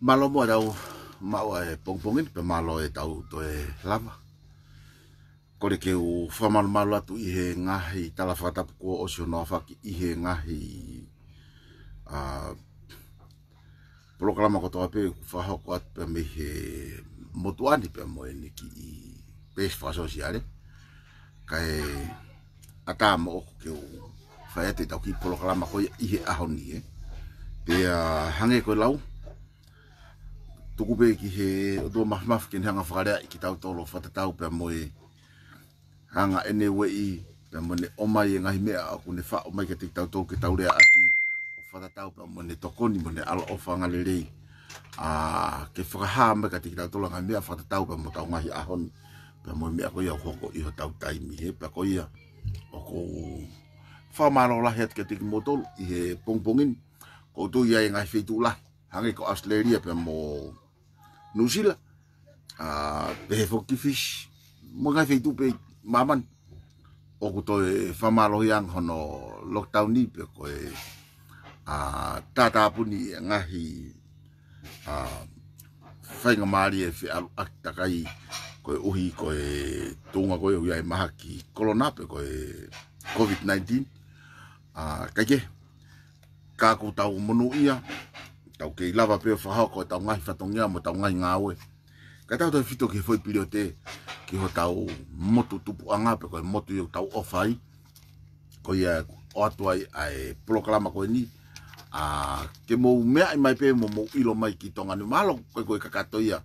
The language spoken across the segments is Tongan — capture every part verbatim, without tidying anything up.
Mālō muʻa ʻetau maʻu ʻa e pongipongi ni, pea mālō ʻetau toe lava. Kole ke u fakamalumalu atu ʻi he ngaahi tala fakatapu kuo ʻosi hono aofaki ʻi he ngaahi, ā, polokalama kotoa pē ʻoku fakahoko atu pea mei he motuʻa ni pea mo ʻene kiʻi peesi fakasōsiale. Kae ʻatā moʻoku ke u fai atu ʻetau kiʻi polokalama ko ia ʻi he ʻaho ni, ē. Pea hangē ko e lau, tuku pē ki he ʻOtua Māfimafi ke ne hanga ʻo fakalea ʻi kitautolu ʻo fakatatau pea mo e hanga ʻene ueʻi, pea mo ʻene ʻomai e ngaahi meʻa ʻoku ne faʻo mai kiate kitautolu ke tau lea ʻaki, ʻo fakatatau pea mo ʻene tokoni mo ʻene ʻaloʻofa angalelei. Ā, ke fakahā mai kiate kitautolu e ngaahi meʻa fakatatau pea mo ʻetau ngaahi ʻaho ni, pea mo e meʻa ko ia ʻoku hoko ʻi hotau taimi, ē. Pea ko ia ʻoku ou fakamālō lahi atu kiate kimoutolu ʻi he pongipongi ni. ʻOku ou tui ʻi ai e ngaahi feituʻu lahi, hangē ko ʻAositelēlia pea mo Nuʻusila, ā, pehē foki ki Fisi, mo e ngaahi feituʻu pē ʻi māmani ʻoku toe fakamālohiʻi ange hono lockdown ni pe ko e, ā, tātāpuni e ngaahi, ā, faingamālie e feʻaluʻaki takai koeʻuhi ko e tuʻunga ko ē ʻoku ʻi ai e mahaki kolona pe ko e COVID nineteen. Ā, kae kehe, ka ʻoku tau monūʻia, tau kei lava pē ʻo fakahoko ʻetau ngaahi fatongia mo ʻetau ngaahi ngāue. Kae tautautefito ki he foʻi piliote, ki hotau motu tupuʻanga pe ko e motu ia ʻoku tau ʻofa ai. Ko ia ʻoku ʻoatu ai ʻa e polokalama ko eni. Ā, ke mou meaʻi mai pē mo mou ʻilo mai ki Tonga ni. Mahalo ko e, ko e kakato ia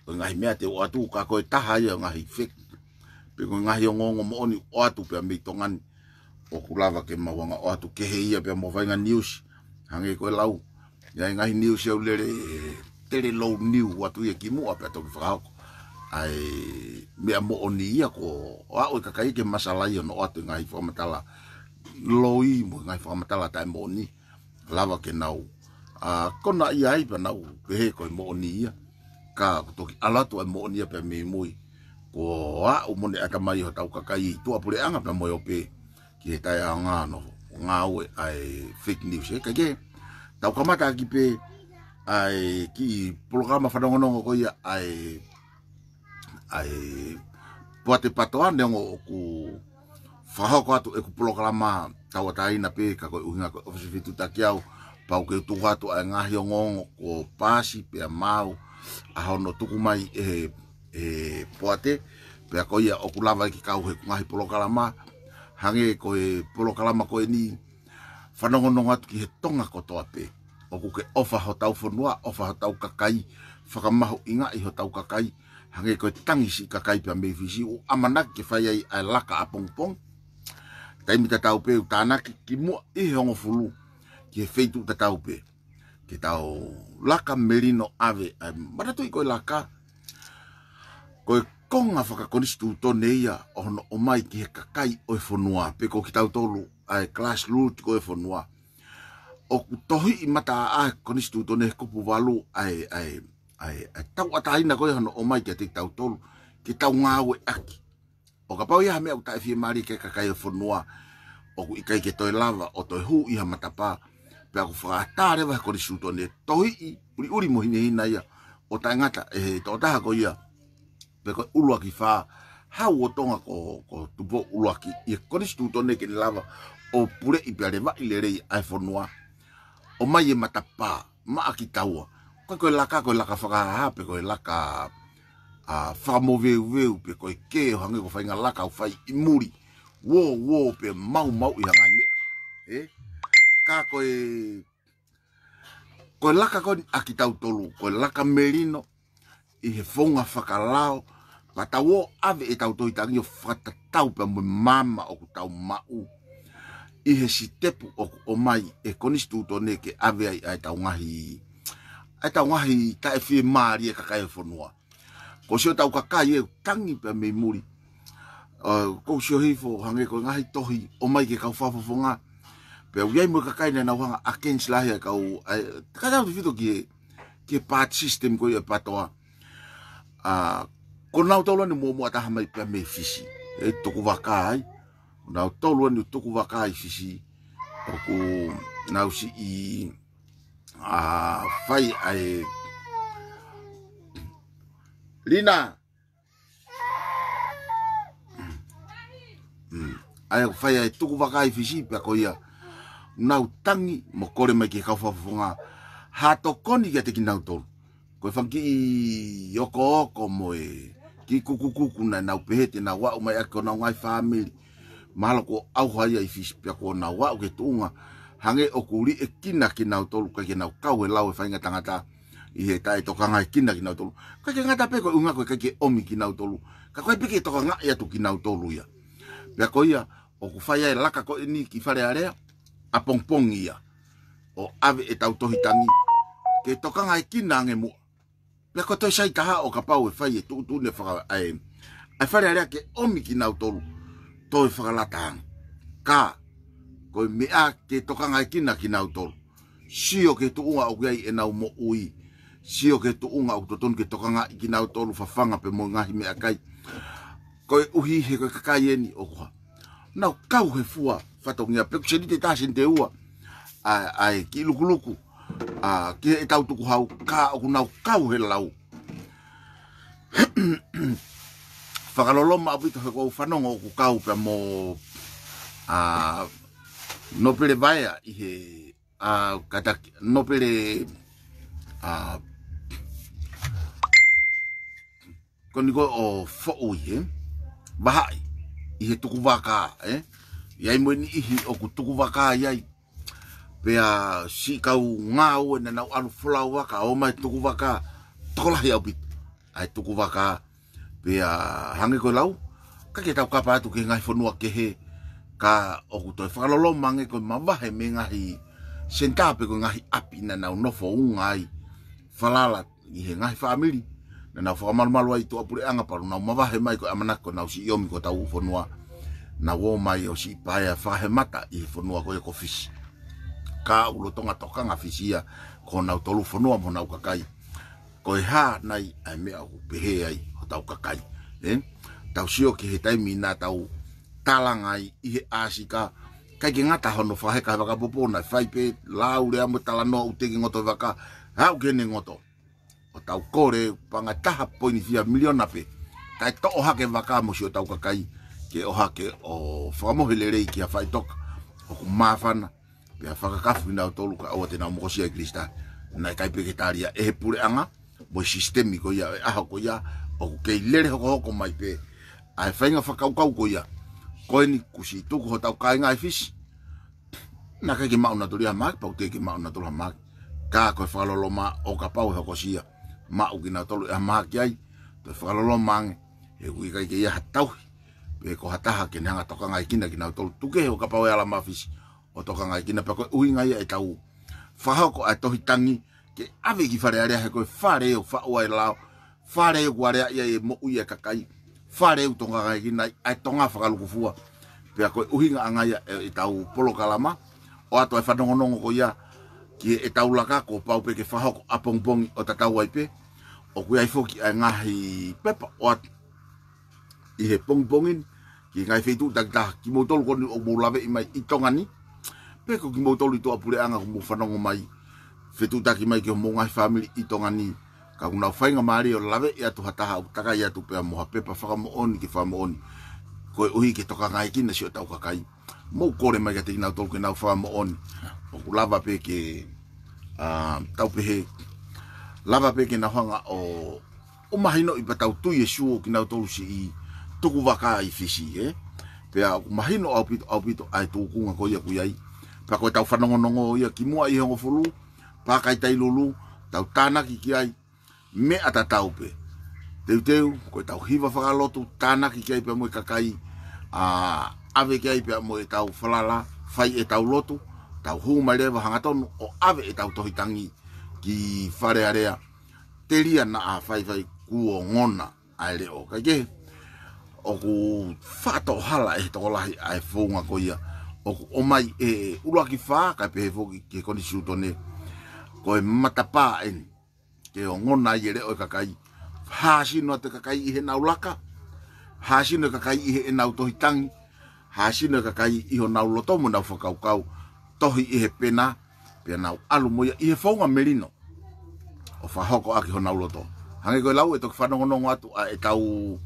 ʻo e ngaahi meʻa te u ʻoatu, ka ko e taha ia ʻo e ngaahi fake pe ko e ngaahi ongoongo moʻoni ʻoatu pea mei Tonga ni. ʻOku lava ke mau hanga ʻo ʻoatu kehe ia pea mo e faʻahinga news. Hangē ko e lau, ʻi ai e ngaahi news ia ʻoku lele, ē, tele lou niu atu ia kimuʻa pea toki fakahoko ʻa e meʻa moʻoni ia ko ē ʻo aʻu e kakai ki he masala ia ʻo nau ʻoatu e ngaahi fakamatala loi mo e ngaahi fakamatala taʻemoʻoni. Lava ke nau, ā, konaʻi ai pea nau pehē ko e moʻoni ia. Ka ʻoku toki ʻalu atu ʻa e moʻoni ia pea mei mui. Kuo aʻu mo ne ʻatamai hotau kakai ʻi tuʻapuleʻanga pea mo e ope ki he taʻeʻaonga hono ngāue ʻa e fake news, ē. Kae kehe, tau kamata ʻaki pē ʻa e kiʻi polokalama fanongonongo ko ia ʻa e ʻa e Poate Pātoa, neongo ʻoku fakahoko atu ʻeku polokalama tauʻatāina pē, ka ko e ʻuhinga ko e ʻofisi fetuʻutaki au, pau ke u tuku atu ʻa e ngaahi ongoongo kuo paasi pea maau ʻa hono tuku mai ʻe he, ʻe he Poate, pea ko ia ʻoku lava ke kau he ngaahi polokalama, hangē ko e polokalama ko eni, fanongonongo atu ki he Tonga kotoa pē. ʻOku ke ʻofa hotau fonua, ʻofa hotau kakai, fakamahuʻingaʻi hotau kakai, hangē ko e tangi siʻi kakai pea mei Fisi, ʻoku ʻamanaki ke fai ai ʻa e laka ʻapongipongi. Taimi tatau pē ʻoku tānaki kimuʻa ʻi he hongofulu ki he feituʻu tatau pē. Ke tau laka melino ʻave ʻa e, manatuʻi ko e laka, ko e konga fakakonisitūtone ia ʻo hono ʻomai ki he kakai ʻo e fonua, pe ko kitautolu ʻa e grassroot ko ē ʻo e fonua. ʻOku tohiʻi mataʻā ʻa e konisitūtone he kupu valu ʻa e, ʻa e, ʻa e, ʻa e tauʻatāina ko ē hono ʻomai kiate kitautolu, ke tau ngāueʻaki. ʻO kapau ʻi ai ha meʻa ʻoku taʻefiemālie ki he kakai ʻo e fonua, ʻoku ʻikai ke toe lava ʻo toe hū ʻi ha matapā, pea ʻoku fakaʻatā leva he konisitūtone, tohiʻi ʻuliʻuli mo hinehina ia, ʻo taʻengata ʻe he tokotaha ko ia, pe ko e ʻuluaki fā, hau ʻo Tonga ko, ko Tupou ʻUluaki, ʻi he konisitūtone ke ne lava ʻo puleʻi pea levaʻi lelei ʻa e fonua. ʻOmai e matapā maʻa kitaua. Ko e, ko e laka, ko e laka fakahāhā pe ko e laka, ā, fakamoveuveu pe ko e kē ʻo hangē ko e faʻahinga laka ʻoku fai ʻi muli. Uō, uō pea maumauʻi ha ngaahi meʻa. Ē? Ka ko e, ko e laka ko eni ʻa kitautolu, ko e laka melino, ʻi he founga fakalao, pea tau ō ʻave ʻetau tohi tangi ʻo fakatatau pea mo e maama ʻoku tau maʻu ʻi he sitepu ʻoku ʻomai ʻe he konisitūtone ke ʻave ai ʻa ʻetau ngaahi, ʻa ʻetau ngaahi taʻefiemālie kakai ʻo e fonua. Ko siʻotau kakai ʻoku tangi pea mei muli. ʻOku ou sio hifo hangē ko e ngaahi tohi ʻomai ki he kau fakafofonga. Pea ʻoku ʻi ai mo e kakai naʻa nau hanga ʻo against lahi ʻa e kau, ʻa e, kakai ʻoku tefito ki he, ki he part system ko ia ʻo e PATOA. ʻA, ko nautolu eni muʻomuʻa taha mai pea mei Fisi. ʻE tuku vaka ai. Ko nautolu eni tuku vaka ai Fisi. ʻOku nau siʻi, ʻa, fai ai. Lina. Mm. ʻA ia ʻoku fai ai tuku vaka ai Fisi pea ko ia. Nau tangi mo kole mai ki he kau fakafofonga ha tokoni kiate kinautolu. Ko e fanga kiʻi okooko mo e kiʻi kukukuku naʻa nau pehē te nau aʻu mai ʻaki honau ngaahi fāmili. Mahalo kuo ʻauha ia ʻi Fisi pea kuo nau aʻu ki he tuʻunga hangē ʻoku liʻekina kinautolu, ʻikai ke nau kau he lau ʻa e faʻahinga tangata ʻi he taʻetokangaekina kinautolu. ʻIkai ke ngata pē ko e ʻuhinga ko e ʻikai ke ʻomi kinautolu, ka ko e ʻikai pē ke tokangaʻi atu kinautolu ia. Pea ko ia, ʻoku fai ai e laka ko eni ki Fale Alea, ʻapongipongi ia. ʻO ʻave ʻetau tohi tangi ke tokangaekina ange muʻa. Pea ko e toe sai taha ʻo kapau ʻe fai e tuʻutuʻuni faka-, ʻa e, ʻa e Fale Alea ke ʻomi kinautolu, toe fakalata ange. Ka, ko e meʻa ke tokangaekina kinautolu. Sio ki he tuʻunga ʻoku ʻi ai ʻenau moʻui. Sio ki he tuʻunga ʻoku totonu ke tokangaʻi kinautolu, fafanga pea mo e ngaahi meʻakai. Koeʻuhi he ko e kakai eni ʻoku hā. Nau kau he fua fatongia, pe ko e seniti ʻe taha, seniti ʻe ua ʻa, ʻa e kiʻi lukuluku, ʻa, ki heʻetau tukuhau, ka ʻoku nau kau he lau. Fakaloloma ʻaupito he ʻoku ou fanongo ʻoku kau pea mo, ʻa, Nōpele Vaea ʻi he, ʻa, kātaki, Nōpele, ʻa, ko eni ko ē ʻo Foʻui, ē? Vahaʻi, ʻi he tuku vaka, ē? ʻI ai mo e niʻihi ʻoku tuku vaka ʻi ai. Pea siʻi kau ngāue naʻa nau ʻalu folau vaka, ō mai tuku vaka, tokolahi ʻaupito ʻa e tuku vaka. Pea hangē ko e lau, ʻikai ke tau kapa atu ki he ngaahi fonua kehe, ka ʻoku toe fakaloloma ange ko e mavahe mei he ngaahi senitā pe ko e ngaahi ʻapi naʻa nau nofoʻunga ai, falala ʻi he ngaahi fāmili naʻa nau fakamalumalu ai ʻi tuʻapuleʻanga, pea nau mavahe mai ko e ʻamanaki ko ʻenau siʻi ʻomi ki hotau fonua. Nau ō mai ʻo siʻi paea fakahemata ʻi he fonua ko ia ko Fisi. Ka ʻoku lolotonga tokanga Fisi ia ko honautolu fonua mo honau kakai. Ko e hā nai ʻa e meʻa ʻoku pehē ai hotau kakai, ē? Tau sio ki he taimi naʻa tau talanga ai ʻi he ʻAsika, ʻikai ke ngata hono fakaheka he vaka popo, naʻe fai pē lau lea mo e talanoa ʻoku teʻeki ngoto e vaka, aʻu ki heʻene ngoto. ʻO tau kole paʻanga ʻe taha poini fiha miliona pē, kae toʻo hake vaka mo siʻotau kakai, ke ʻohake ʻo fakamohe lelei ki ha faʻitoka ʻoku māfana, pea fakakafu kinautolu kae ʻoua te nau mokosia ʻi Kilisi. Naʻe ʻikai pē ke tali ia ʻe he puleʻanga mo e sisitemi ko ia ʻo e ʻaho ko ia, ʻoku kei lele hokohoko mai pē ʻa e faʻahinga fakakaukau ko ia. Ko eni kuo siʻi tuku hotau kāinga ʻi Fisi. Naʻe ʻikai ke maʻu nautolu ia ha mahaki, pau teʻeki ke maʻu nautolu ha mahaki. Ka ko e fakaloloma ʻo kapau ʻe hokosia, maʻu kinautolu ʻe ha mahaki ai, toe fakaloloma ange, he ʻoku ʻikai ke ʻi ai ha tauhi pe ko ha taha ke ne hanga ʻo tokangaekina kinautolu. Tuku kehe ʻo kapau ʻe ala mai Fisi ʻo tokangaekina, pea ko e ʻuhinga ia ʻetau fakahoko ʻa e tohi tangi ke ʻave ki Fale Alea, he ko e fale ʻoku faʻu ai e lao, fale ʻoku aleaʻi ai e moʻui ʻa e kakai, fale ʻoku tokangaekina ai ʻa e Tonga fakalūkufua. Pea ko e ʻuhinga ʻanga ia ʻe, ʻetau polokalama, ʻoatu ʻa e fanongonongo ko ia ki heʻetau laka, kuo pau pē ke fakahoko ʻapongipongi ʻo tatau ai pē. ʻOku ʻi ai foki ʻa e ngaahi pepa ʻoatu ʻi he pongipongi ni ki he ngaahi feituʻu takitaha, kimoutolu ko eni ʻoku mou laveʻi mai ʻi Tonga ni, pe ko kimoutolu ʻi tuʻapuleʻanga ʻoku mou fanongo mai, fetuʻutaki mai ki homou ngaahi fāmili ʻi Tonga ni, ka ʻoku nau faingamālie ʻo laveʻi atu ha taha ʻoku takai atu pea mo ha pepa fakamoʻoni ke fakamoʻoni, koeʻuhi ke tokangaekina siʻotau kakai. Mou kole mai kiate kinautolu ke nau fakamoʻoni. ʻOku lava pē ke, ʻa, tau pehē, lava pē ke nau hanga ʻo, ʻo mahinoʻi pea tau tui e sio kinautolu siʻi tuku vaka ʻi Fisi, ē? Pea ʻoku mahino ʻaupito, ʻaupito ʻa e tūkunga ko ia ʻoku ʻi ai. Pea ko ʻetau fanongonongo ia kimuʻa ʻi he hongofulu, Pākaitailulu, tau tānaki ki ai, meʻa tatau pē. Teuteu, ko ʻetau hiva fakalotu, tānaki ki ai pea mo e kakai, ʻa, ʻave ki ai pea mo ʻetau falala, fai ʻetau lotu, tau hū mai leva hangatonu ʻo ʻave ʻetau tohi tangi ki Fale Alea. Telia naʻa faifai kuo ngona. ʻa e leʻo. Kae kehe, ʻoku faʻa toʻohala ʻe he tokolahi ʻa e founga ko ia ʻoku ʻomai ʻe ʻuluaki fā, kae pehē foki ki he konisitūtone, ko e matapā eni ke ongona ai e leʻo e kakai. Hāsino atu e kakai ʻi heʻenau laka, hāsino e kakai ʻi heʻenau tohi tangi, hāsino e kakai ʻi honau loto mo ʻenau fakakaukau, tohi ʻi he pena, pea nau ʻalu mo ia ʻi he founga melino ʻo fakahoko ʻaki honau loto. Hangē ko e lau, ʻe toki fanongonongo atu ʻa ʻetau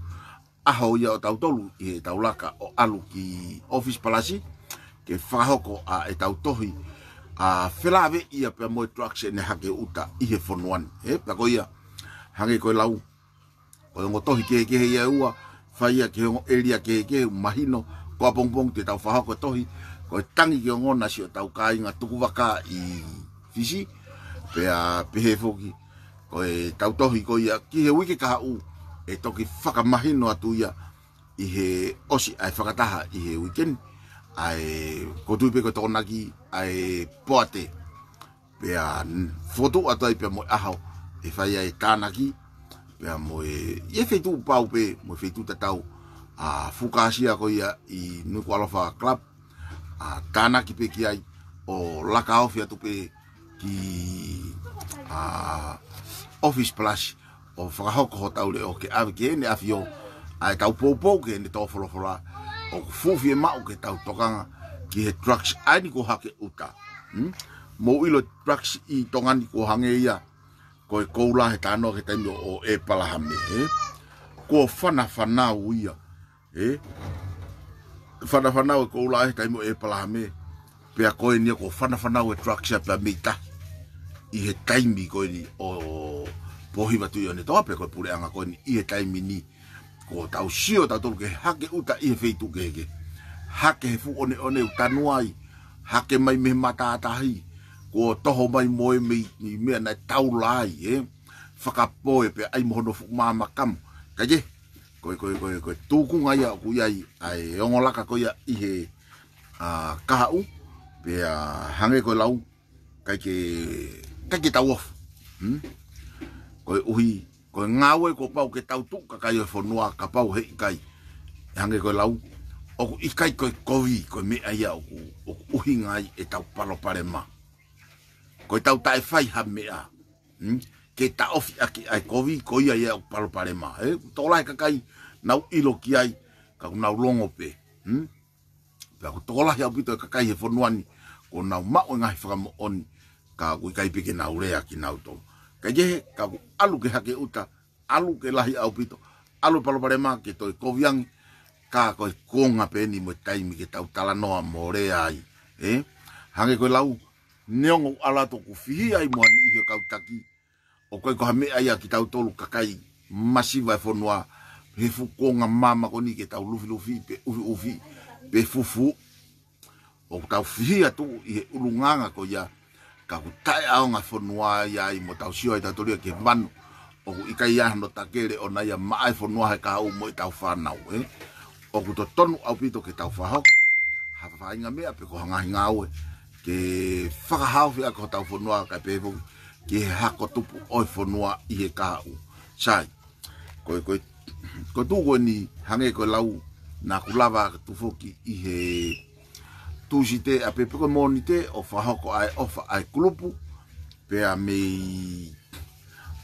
ʻaho ia ʻo tautolu ʻi heʻetau laka ʻo ʻalu ki ʻOfisi Palasi ke fakahoko ʻa ʻetau tohi, ʻa felāveʻi ia pea mo e drugs ʻene hake ʻuta ʻi he fonua ni. ʻE, pea ko ia, hangē ko e lau, ko e ongo tohi kehekehe ia ʻe ua, fai ia ki he ongo ʻēlia kehekehe, mahino, ko ʻapongipongi te tau fakahoko e tohi, ko e tangi ki ongona siʻotau kāinga tukuvaka ʻi Fisi, pea pehē foki, ko ʻetau tohi ko ia ki he uike kahaʻu, ʻe toki fakamahino atu ia ʻi he ʻosi ʻa e fakataha ʻi he uike ni, ʻa e, ʻoku ou tui pē ko e Tokonaki ʻa e Poate. Pea n-, fotu atu ai pea mo e ʻaho ʻe fai ai e tānaki, pea mo e, ʻi he feituʻu pau pē, mo e feituʻu tatau, ʻa Fukasia ko ia ʻi Nukuʻalofa Club, ʻa tānaki pē ki ai, ʻo laka ofi atu pē ki, ʻa, ʻOfisi Palasi, ʻo fakahoko hotau leʻo ke ʻave ki heʻene ʻAfio, ʻa ʻetau poupou ki heʻene tō folofola, ʻoku fuʻu fiemaʻu ke tau tokanga ki he drugs ʻa eni kuo hake ʻuta. Hmm? Mou ʻilo drugs ʻi Tonga ni kuo hangē ia ko e koula he tānoa ki he taimi ʻo, ʻo ʻEpalahame, ē? Kuo fanafanau ia, ē? Fanafanau e koula he taimi ʻo ʻEpalahame, pea ko eni ia kuo fanafanau e drugs ia pea mei tahi ʻi he taimi ko eni ʻo Pōhiva Tuʻiʻonetoa, pea ko e puleʻanga ko eni ʻi he taimi ni, kuo tau sio tautolu ki he hake ʻuta ʻi he feituʻu kehekehe. Hake he fuʻu ʻoneʻone ʻoku tanu ai, hake mai mei he matātahi, kuo toho mai mo e mei, ʻi meʻa naʻe taula ai, ē? Fakapoʻuli pea ʻai mo hono fuʻu māmakamu. Kae kehe, ko e, ko e, ko e, ko e tūkunga ia ʻoku ʻi ai ʻa e ongo laka ko ia ʻi he, ʻa, kahaʻu, pea hangē ko e lau, ʻikai ke, ʻikai ke tau ofi. Hmm? Koeʻuhi, ko e ngāue kuo pau ke tau tuʻu kakai ʻo e fonua, kapau heʻikai, ʻe hangē ko e lau, ʻoku ʻikai ko e kovi, ko e meʻa ia ʻoku, ʻoku ʻuhinga ai ʻetau palopalema. Ko ʻetau taʻe fai ha meʻa, hmm? Ke taʻofi ʻaki ʻa e kovi, ko ia ia ʻoku palopalema. Ē, tokolahi kakai, nau ʻilo ki ai, ka ʻoku nau longo pē. Hmm? Pea ʻoku tokolahi ʻaupito e kakai he fonua ni, kuo nau maʻu e ngaahi fakamoʻoni, ka ʻoku ʻikai pē ke nau lea kinautolu. Kae kehe, ka ʻoku ʻalu ke hake ʻuta, ʻalu ke lahi ʻaupito, ʻalu palopalema ke toe kovi ange, ka ko e konga pē eni mo e taimi ke tau talanoa mo lea ai, ē? Hangē ko e lau, neongo ʻoku ʻalu atu ʻoku fihi ai mo ha niʻihi ʻo e kau taki, ʻoku ʻikai ko ha meʻa ia kitautolu kakai masiva e fonua, he fuʻu konga māmani ko eni ke tau lufilufi, pe ʻufiʻufi, pe fufu. ʻOku tau fihi atu ʻi he ʻulungaanga ko ia, ka ʻoku taʻeʻaonga fonua ia ai mo tau sio ai tautolu ia ki he manu ʻoku ʻikai ai hano takele ʻona ia maʻa e fonua he kahaʻu mo ʻetau fānau, ē? ʻOku totonu ʻaupito ke tau fakahoko ha faʻahinga meʻa pe ko ha ngaahi ngāue ke fakahaofi ʻaki hotau fonua kae pehē foki ki he hako tupu ʻo e fonua ʻi he kahaʻu. Sai, ko e, ko e, ko e tuʻu ko eni hangē ko e lau naʻa ku lava atu foki ʻi he Tūsite ʻapē pe ko e Mōnite ʻo fakahoko ʻa e ʻofa ʻa e kulupu pea mei,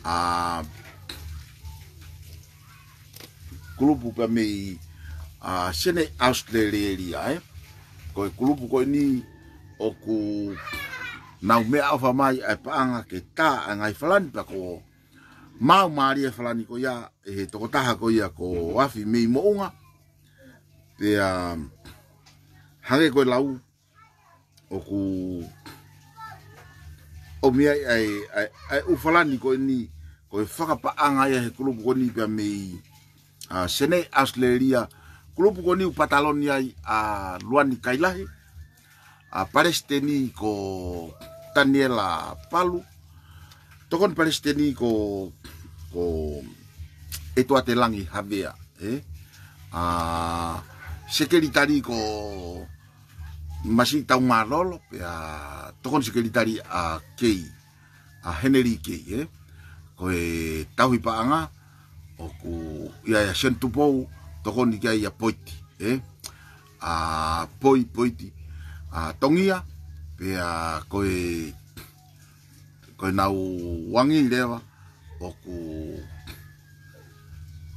ʻa, kulupu pea mei, ʻa, Senē ʻAositelēlia, ē? Ko e kulupu ko eni ʻoku nau meʻaʻofa mai ʻa e paʻanga ke tā ʻa e ngaahi falani pea ko maumālie e falani ko ia ʻe he tokotaha ko ia ko Afi mei Moʻunga. Pea hangē ko e lau ʻoku ʻomi ai ʻa e, ʻa e, ʻa e ʻū falani ko eni, ko e fakapaʻanga ia he kulupu ko eni pea mei, ʻa, Senē ʻAositelēlia. Kulupu ko eni ʻoku pataloni ai ʻa Luani Kailahi, ʻa palesiteni ko Taniela Palu, tokoni palesiteni ko, ko ʻEtuate Langi Havea, ē? ʻA sekelitali ko Masi Taungalolo, pea tokoni sekelitali ʻa Kei, ʻa Heneli Kei, ē? Ko e tauhi paʻanga, ʻoku ʻi ai ʻa Sione Tupou, tokoni ki ai ʻa Poiti, ē? ʻA Poi, Poiti, ʻa Tongia, pea ko e, ko ʻenau angi leva ʻoku,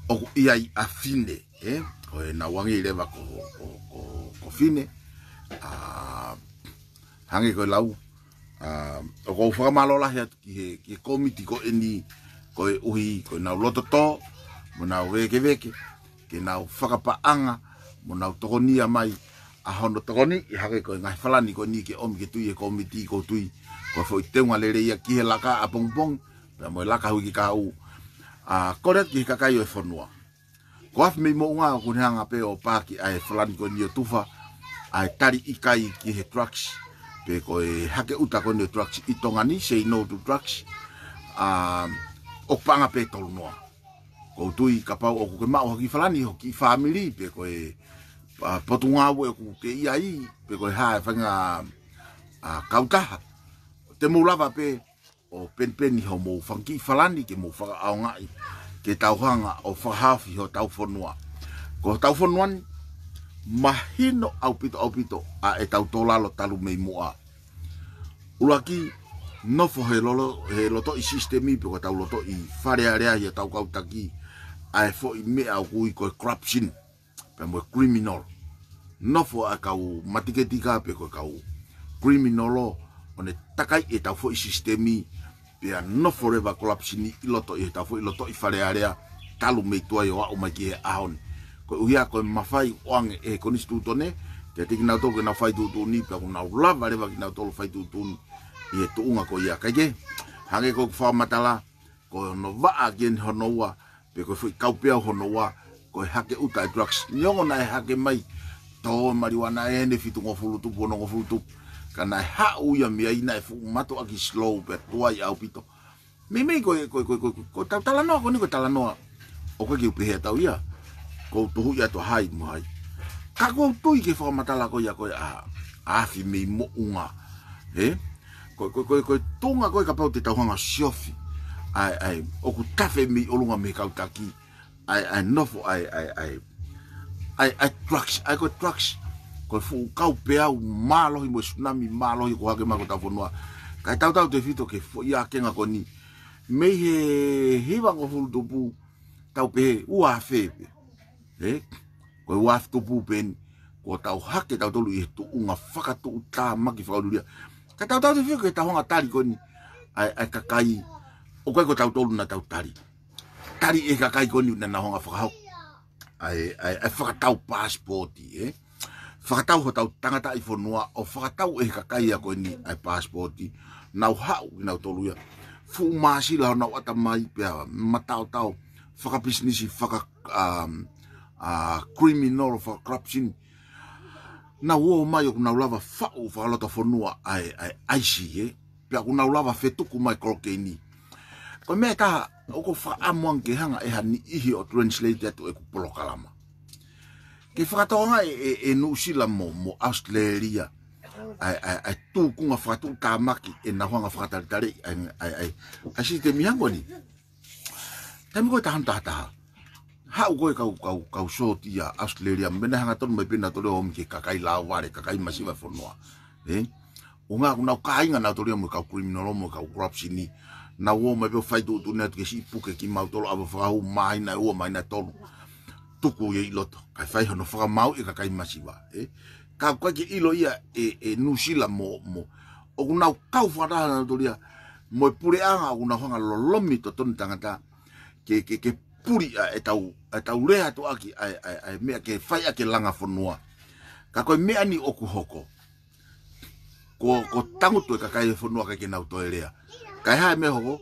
ʻoku ʻi ai ʻa Fine, ē? Ko ʻenau angi leva ko, ko, ko, ko Fine, ʻa, hangē ko e lau, ʻa, ʻoku ou fakamālō lahi atu ki he, ki he kōmiti ko eni, koeʻuhi ko ʻenau loto tō, mo ʻenau vēkeveke, ke nau fakapaʻanga, mo ʻenau tokonia mai ʻa hono tokoni, ʻi hake ko e ngaahi falani ko eni ke ʻomi ke tui e kōmiti, ʻoku ou tui ko e foʻi teunga lelei ia ki he laka ʻapongipongi, pea mo e laka hui ki kahaʻu, ʻa, kole atu ki he kakai ʻo e fonua. Ko e afi mei Moʻunga ʻoku ne hanga pē ʻo paaki ʻa e falani ko eni ʻo tufa ʻa e tali ʻikai ki he drugs, pe ko e hake ʻuta ko eni ʻo drugs ʻi Tonga ni, say no to drugs, ʻa, ʻoku paʻanga pē tolu noa. ʻOku ou tui kapau ʻoku ke maʻu ha kiʻi falani ho kiʻi fāmili, pe ko e, ʻa, potungāue ʻoku ke ʻi ai, pe ko e hā e faʻahinga, ʻa, kautaha te mou lava pē ʻo penipeni hoʻomou fanga kiʻi falani ke mou fakaʻaongaʻi ke tau hanga ʻo fakahaofi hotau fonua. Ko hotau fonua ni, mahino ʻaupito ʻaupito ʻa ʻetau tō lalo talu mei muʻa. ʻUluaki, nofo he lolo, he lotoʻi sisitemi pe ko ʻetau lotoʻi Fale Alea ʻi hotau kau taki ʻa e foʻi meʻa ʻoku ui ko e corruption pea mo e criminal. Nofo ʻa e kau matiketika pe ko e kau criminal ʻo ne takai ʻetau foʻi sisitemi, pea nofo leva corruption ʻi loto ʻi heʻetau foʻi lotoʻi Fale Alea talu mei tuai ʻo aʻu mai ki he ʻaho ni. Koeʻuhi ko e mafai ʻoange ʻe he konisitūtone kiate kinautolu ke nau fai tuʻutuʻuni, pea ʻoku nau lava leva kinautolu fai tuʻutuʻuni ʻi he tuʻunga ko ia. Kae kehe, hangē ko ʻeku fakamatala, ko hono vaʻa ki heni hono ua, pe ko e foʻi kaupeau hono ua, ko e hake ʻuta e drugs. Neongo naʻe hake mai tō maliuana ʻe heni fitungofulu tupu, onongofulu tupu, ka naʻe haʻu ia mei ai naʻe fuʻu mātuʻaki slow pea tuai ʻaupito. Meimei ko e, ko e, ko e, ko e, ko ʻetau talanoa ko eni ko e talanoa ʻoku ʻikai ke u pehē ʻe au ia, ʻoku ou tuhuʻi atu ʻa hai mo hai. Ka ʻoku ou tui ki he fakamatala ko ia ko e ʻa, ʻa e afi mei Moʻunga, ē? Ko, ko, ko, ko e tuʻunga ko ē kapau te tau hanga ʻo siofi ʻa e, ʻa e, ʻoku tafe mei ʻolunga mei he kau taki ʻa e, ʻa e nofo ʻa e, ʻa e, ʻa e, ʻa e, ʻa e drugs, ʻa e ko e drugs, ko e fuʻu kaupeau mālohi mo e tsunami mālohi ʻoku hake mai ki hotau fonua. Kae tautautefito ki he foʻi akenga ko eni mei he hivangofulu tupu, tau pehē ua afe pē, ē? Ko e ua afe tupu pē eni, kuo tau hake tautolu ʻi he tuʻunga fakatuʻutāmaki fakaʻuliʻulia. Kae tautautefito ki heʻetau hanga ʻo tali ko eni ʻa e, ʻa e kakai, ʻoku ʻikai ko tautolu naʻa tau tali. Tali ʻe he kakai ko eni naʻa nau hanga ʻo fakahoko ʻa e, ʻa e, ʻa e fakatau paasipooti, ē? Fakatau hotau tangataʻi fonua ʻo fakatau ʻe he kakai ia ko eni ʻa e paasipooti. Nau haʻu kinautolu ia fuʻu māsila honau ʻatamai pea mataotao fakapisinisi, faka, um, uh, criminal, faka-corruption. Nau ō mai ʻoku nau lava faʻu fakalotofonua ʻa e, ʻa e ʻaisi, ē? Pea ʻoku nau lava fetuku mai kolokeini. Ko e meʻa ʻe taha ʻoku ou fakaʻamu ange ke hanga ʻe ha niʻihi ʻo translate atu ʻeku polokalama ke fakatokangaʻi ʻe, ʻe, ʻe Nuʻusila mo, mo ʻAositelēlia ʻa e, ʻa e, ʻa e tūkunga fakatuʻutāmaki ʻenau hanga ʻo fakatalitaliʻi ʻa e, ʻa e, ʻa e, ʻa e sisitemi hangē ko eni. Taimi ko ē ʻe taha noa taha taha, haʻu ko ē kau, kau, kau sōtia ʻAositelēlia, mei he hangatonu mai pē nautolu ʻo ʻomi ki he kakai lāuvale, kakai masiva e fonua, ē? ʻUhinga ʻoku nau kāinga nautolu ia mo e kau criminal mo e kau corruption. Nau ō mai pē ʻo fai tuʻutuʻuni atu ke siʻi puke kimautolu, ʻave ʻo fakahū māhina ʻe ua, māhina ʻe tolu, tuku ia ʻi loto kae fai hono fakamaauʻi e kakai masiva, ē? Ka ʻoku ʻikai ke ʻilo ia ʻe, ʻe Nuʻusila mo, mo, ʻoku nau kau fakataha nautolu ia mo e puleʻanga ʻoku nau hanga ʻo lolomi totonu e tangata ke, ke, ke puli ʻa ʻetau, ʻetau lea atu ʻaki ʻa e, ʻa e, ʻa e meʻa ke fai ʻaki e langa fonua. Ka ko e meʻa ni ʻoku hoko, ko, ko e tangutu e kakai e fonua kae ʻikai ke nau toe lea. Kae hā e meʻa ʻe hoko?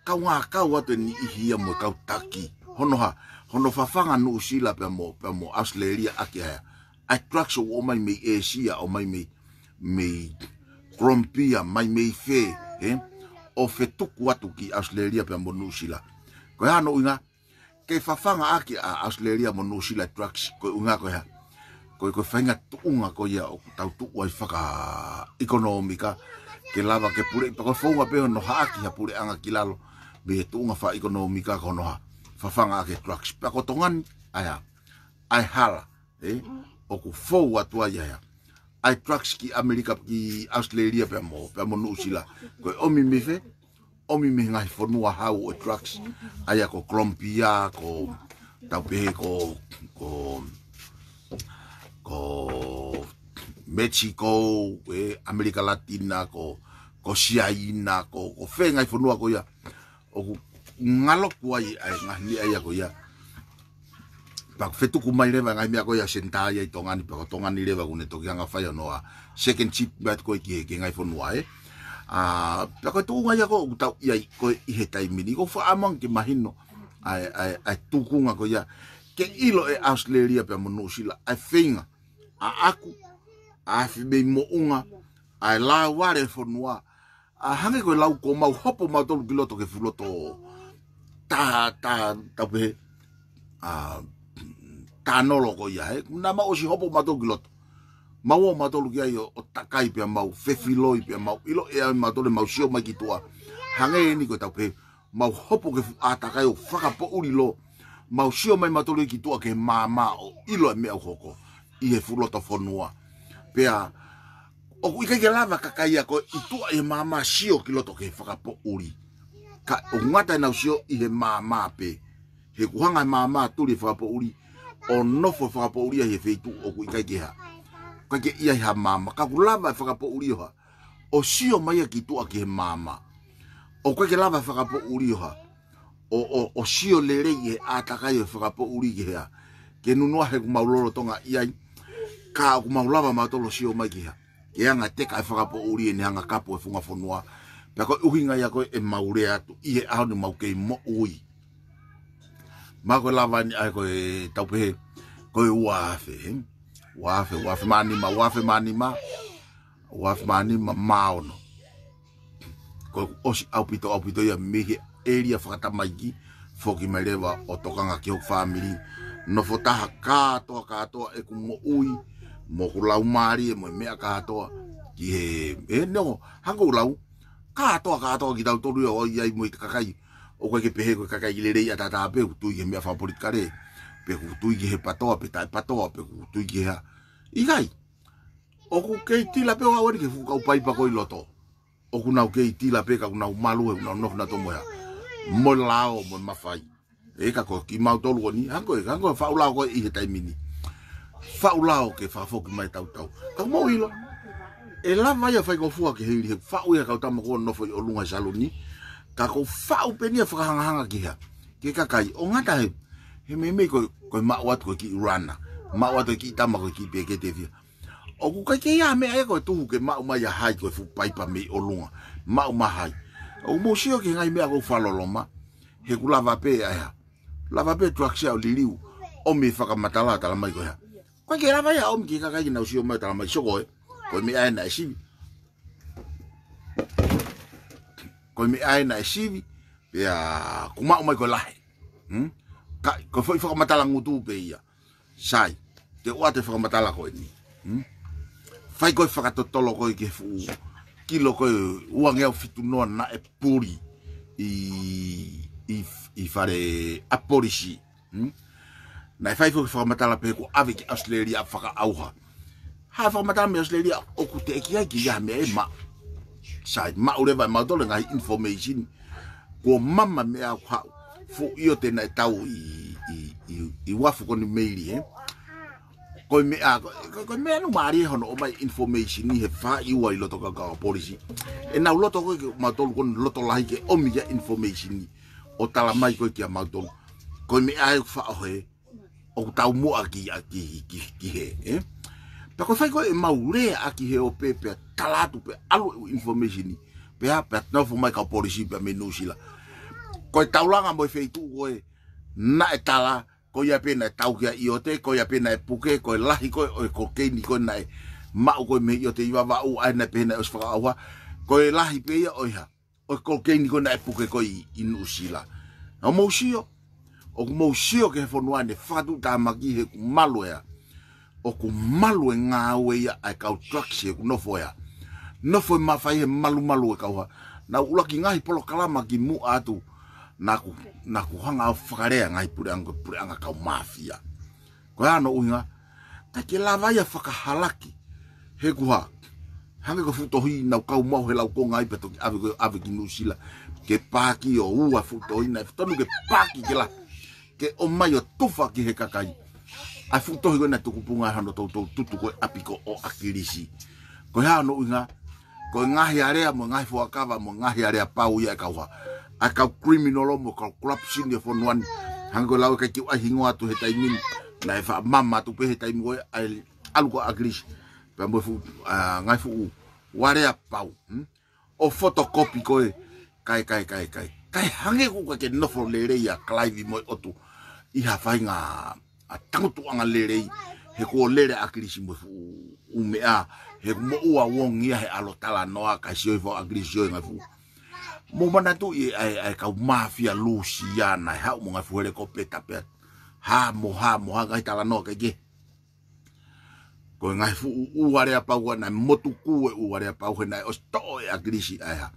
Kaungā kau atu e niʻihi ia mo e kau taki. Hono hā? Hono fafanga Nuʻusila pea mo, pea mo ʻAositelēlia ʻaki ʻa e, ʻa e drugs ʻoku ō mai mei ʻĒsia, ō mai mei, mei Kolomupia, mai mei fē, ē? ʻO fetuku atu ki ʻAositelēlia pea mo Nuʻusila. Ko e hā hono ʻuhinga? Ke fafanga ʻaki ʻa ʻAositelēlia mo Nuʻusila e drugs, ko e ʻuhinga ko e hā? Ko e, ko e faʻahinga tuʻunga ko ia ʻoku tau tuʻu ai fakaʻekonōmika, ke lava ke puleʻi, pea ko e founga pē hono haʻaki ha puleʻanga ki lalo mei he tuʻunga fakaʻekonōmika ko hono hā? fafanga ʻaki e drugs. Pea ko Tonga ni, ʻa ia, ʻa e hala, ē? ʻOku fou atu ai ʻa ia. ʻA e drugs ki ʻAmelika, ki ʻAositelēlia pea mo, pea mo Nuʻusila. Ko e ʻomi mei fē? ʻOmi mei he ngaahi fonua hau ʻo e drugs. ʻA ia ko Kolomupia, ko, tau pehē ko, ko, ko Mexico, ē, ʻAmelika Latina, ko, ko Siaina, ko, ko fē ngaahi fonua ko ia. ʻOku ngalo ʻoku ʻi ai ʻa e ngaahi meʻa ia ko ia. Pea ʻoku fetuku mai leva e ngaahi meʻa ko ia ʻa Senitā ia ʻi Tonga ni, pea ko Tonga ni leva ʻoku ne toki hanga fai hono ʻa second ship mai atu ko ē ki he, ki he ngaahi fonua, ē. ʻA, pea ko e tuʻunga ia ko ē ʻoku tau ʻi ai ko ē ʻi he taimi ni. ʻOku ou fakaʻamu ange ke mahino ʻa e, ʻa e, ʻa e tuʻunga ko ia. Ke ʻilo ʻe ʻAositelēlia pea mo Nuʻusila ʻa e feinga ʻaʻaku, ʻa e fai mei moʻunga, ʻa e lāuvale e fonua, ʻa hangē ko e lau ko ʻemau hopo mautolu ki loto ki he fuʻu loto tā, tā, tau pehē, ʻa, tānolo ko ia, ē. Naʻa mau ʻosi hopo mautolu ki loto. Mau ō mautolu ki ai ʻo, ʻo takai pea mau fefiloi pea mau ʻilo ʻe au mautolu ʻemau sio mai ki tuʻa. Hangē eni ko e tau pehē, mau hopo ki he fuʻu ʻātakai ʻo fakapoʻuli lō. Mau sio mai mautolu ki tuʻa ki he maama ʻo ʻilo e meʻa ʻoku hoko ʻi he fuʻu loto fonua. Pea ʻoku ʻikai ke lava kakai ia ko ē ʻi tuʻa ʻi he maama sio ki loto ki he fakapoʻuli. Ka ʻoku ngata ʻenau sio ʻi he maama pē. He ʻoku hanga he maama ʻo tuli e fakapoʻuli, ʻo nofo e fakapoʻuli ia he feituʻu ʻoku ʻikai ke hā. ʻIkai ke ʻi ai ha maama. Ka ʻoku lava e fakapoʻuli ʻo hā, ʻo sio mai ia ki tuʻa ki he maama. ʻOku ʻikai ke lava e fakapoʻuli ʻo hā, ʻo, ʻo, ʻo sio lelei he ʻātakai ʻo e fakapoʻuli ki hea. Ke nunua he ʻoku mau lolotonga ʻi ai. Ka ʻoku mau lava mautolu ʻo sio mai ki hea. Ke anga teka e fakapoʻuli ʻene hanga kapu e funga fonua. Pea ko e ʻuhinga ia ko ē ʻemau lea atu ʻi he ʻaho ni ʻoku mau kei moʻui. Mahalo ko e lava ni ʻa e ko e tau pehē, ko e ua afe, ē? Ua afe, ua afe mā nima, ua afe mā nima, ua afe mā nima mā ono. Ko e ʻosi ʻaupito, ʻaupito ia mei he ʻēlia fakatamaiki, foki mai leva ʻo tokanga ki hoku fāmili. Nofo taha kātoa, kātoa ʻeku moʻui, mo hoku laumālie, mo e meʻa kātoa, ki he, ē, neongo, hangē ko e lau, kātoa, kātoa kitautolu ia ʻoku ʻi ai mo e kakai. ʻOku ʻikai ke pehē ko e kakai lelei ʻataʻatā pē ʻoku tui ki he meʻa fakapolitikale, pe ʻoku tui ki he patoa, pe taʻepatoa, pe ʻoku tui ki he hā. ʻIkai. ʻOku kei tila pē ʻo aʻu eni ki he fuʻu kau paipa ko ē ʻi loto. ʻOku nau kei tila pē ka ʻoku nau malu he ʻoku nau nofo nautolu mo e hā. Mo e lao, mo e mafai. Ē, ka ko kimautolu ko eni, hangē ko e, hangē ko e faʻu lao ko ē ʻi he taimi ni. Faʻu lao ke fakafoki mai tautau. Ka mou ʻilo. ʻE lava ia faingofua ke hili he faʻu ia kau tama ko ē ʻoku nofo ʻi ʻolunga he saluni. Ka ko e faʻu pē eni ia fakahangahanga ki hea. Ki he kakai, ʻoku ngata he. He meimei ko e, ko e maʻu atu ko e kiʻi rana. Maʻu atu e kiʻi tama ko e kiʻi pekete fia. ʻOku ʻikai ke ʻi ai ha meʻa ia ko e tuhu ke maʻu mai ʻa hai ko e fuʻu paipa mei ʻolunga. Maʻu mai ʻa hai. ʻOku mou sio ki he ngaahi meʻa ʻoku fakaloloma. He ʻoku lava pē ʻa e hā. Lava pē e drugs ia ʻo liliu. ʻOmi e fakamatala tala mai ko e hā. ʻOku ʻikai ke lava ia ʻomi ki he kakai ke nau sio mai tala mai soko ē. Ko e meʻa ē naʻe sivi. Ko e meʻa ē naʻe sivi. Pea ʻoku maʻu mai ko e lahi. Hmm? Ka, ko e foʻi fakamatala ngutu pē ia. Sai, te u ʻoatu e fakamatala ko eni. Hmm? Fai ko e fakatotolo ko ē ki he fuʻu kilo ko ē ua ngeau fitu noa naʻe puli ʻi, ʻi, ʻi fale ʻa polisi. Hmm? Naʻe fai foki e fakamatala pē kuo ʻave ki ʻAositelēlia ʻo fakaʻauha. Hā e fakamatala mei ʻAositelēlia ʻoku teʻeki ai ke ʻi ai ha meʻa ʻe maʻu. Sai, maʻu leva ʻe mautolu e ngaahi information. Kuo mama e meʻa ʻoku haʻu. Fuʻu ʻiote naʻe tau ʻi, ʻi, ʻi, ʻi uafu ko eni meili, ē. Ko e meʻa, ko, ko, ko e meʻa naʻe mālie hono ʻomai e information ʻi he faʻahi ua ʻi loto kaukau ʻa polisi. ʻEnau loto ko ē ke mautolu ko eni loto lahi ke ʻomi ia e information ʻo tala mai ko ē kia mautolu. Ko e meʻa ē ʻoku faʻo he ʻoku taumuʻa ki, ʻa ki, ki, ki hē, ē? Pea ko e fai ko ē ʻemau lea ʻaki he ʻo pē, pea tala atu pē ʻalu e information ni. Pea, pea nofo mai kau polisi pea mei Nuʻusila. Ko e taulanga mo e feituʻu ko ē, naʻe tala, ko ia pē naʻe tau ki ai e ʻiote, ko ia pē naʻe puke, ko e lahi ko ē ʻo e kokeini ko ē naʻe maʻu ko ē mei he ʻiote ʻi Vavaʻu, ʻa ē naʻe pehē naʻe ʻosi fakaʻauha. Ko e lahi pē ia ʻo e hā. ʻO e kokeini ko ē naʻe puke ko ē ʻi, ʻi Nuʻusila. ʻOku mou sio, ʻoku mou sio ki he fonua ni fakatuʻutāmaki he ʻoku malu ʻa e hā. ʻOku malu e ngāue ia ʻa e kau drugs he ʻoku nofo ʻa e hā. Nofo e mafai he malumalu e kau hā. Naʻa ku ʻuluaki ngaahi polokalama kimuʻa atu. Naʻa ku, naʻa ku hanga ʻo fakalea ngaahi puleʻanga, puleʻanga kau māfia. Ko e hā hono ʻuhinga? Ka ke lava ia fakahalaki. He kuo hā, hangē ko e fuʻu tohi naʻa ku kau maʻu he laukonga ai pea toki ʻave ko ē, ʻave ki Nuʻusila. Ke paaki ʻo ua fuʻu tohi naʻe tonu ke paaki ke la. Ke ʻomai ʻo tufa ki he kakai ʻa e fuʻu tohi ko ē naʻe tukupunga ai hono toutou tutu ko ē ʻapi ko ē ʻo ʻAkilisi. Ko e hā hono ʻuhinga? Ko e ngaahi alea mo e ngaahi fuakava mo e ngaahi aleapau ia ʻa e kau hā, ʻa e kau criminal mo e kau corruption ʻi he fonua ni. Hangē ko e lau ʻe ʻikai ke u ʻai hingoa atu he taimi ni, naʻe faʻa mama atu pē he taimi ko ē ʻa e ʻalu ko ē ʻa ʻAkilisi pea mo e fuʻu, ʻa, ngaahi fuʻu aleapau, hmm? ʻO fotokopi ko ē, kae, kae, kae, kae. Kae hangē ʻoku ʻikai ke nofo lelei ʻa Clive mo e ʻotu ʻi ha faʻahinga ʻa tangutuʻanga lelei, he kuo lele ʻa ʻAkilisi mo e fuʻu ʻū meʻa, he kuo moʻua uongia he ʻalu ʻo talanoa, kae sio hifo ʻa ʻAkilisi ʻo e ngaahi fuʻu. Mou manatuʻi ʻa e, ʻa e kau māfia Lusiana, ʻe haʻu mo e ngaahi fuʻu helikopeta pea hā mo hā mo hā ngaahi talanoa kae kehe. Ko e ngaahi fuʻu ʻū aleapau ʻa naʻe motuku e ʻū aleapau he naʻe ʻosi toʻo ʻe ʻAkilisi ʻa e hā,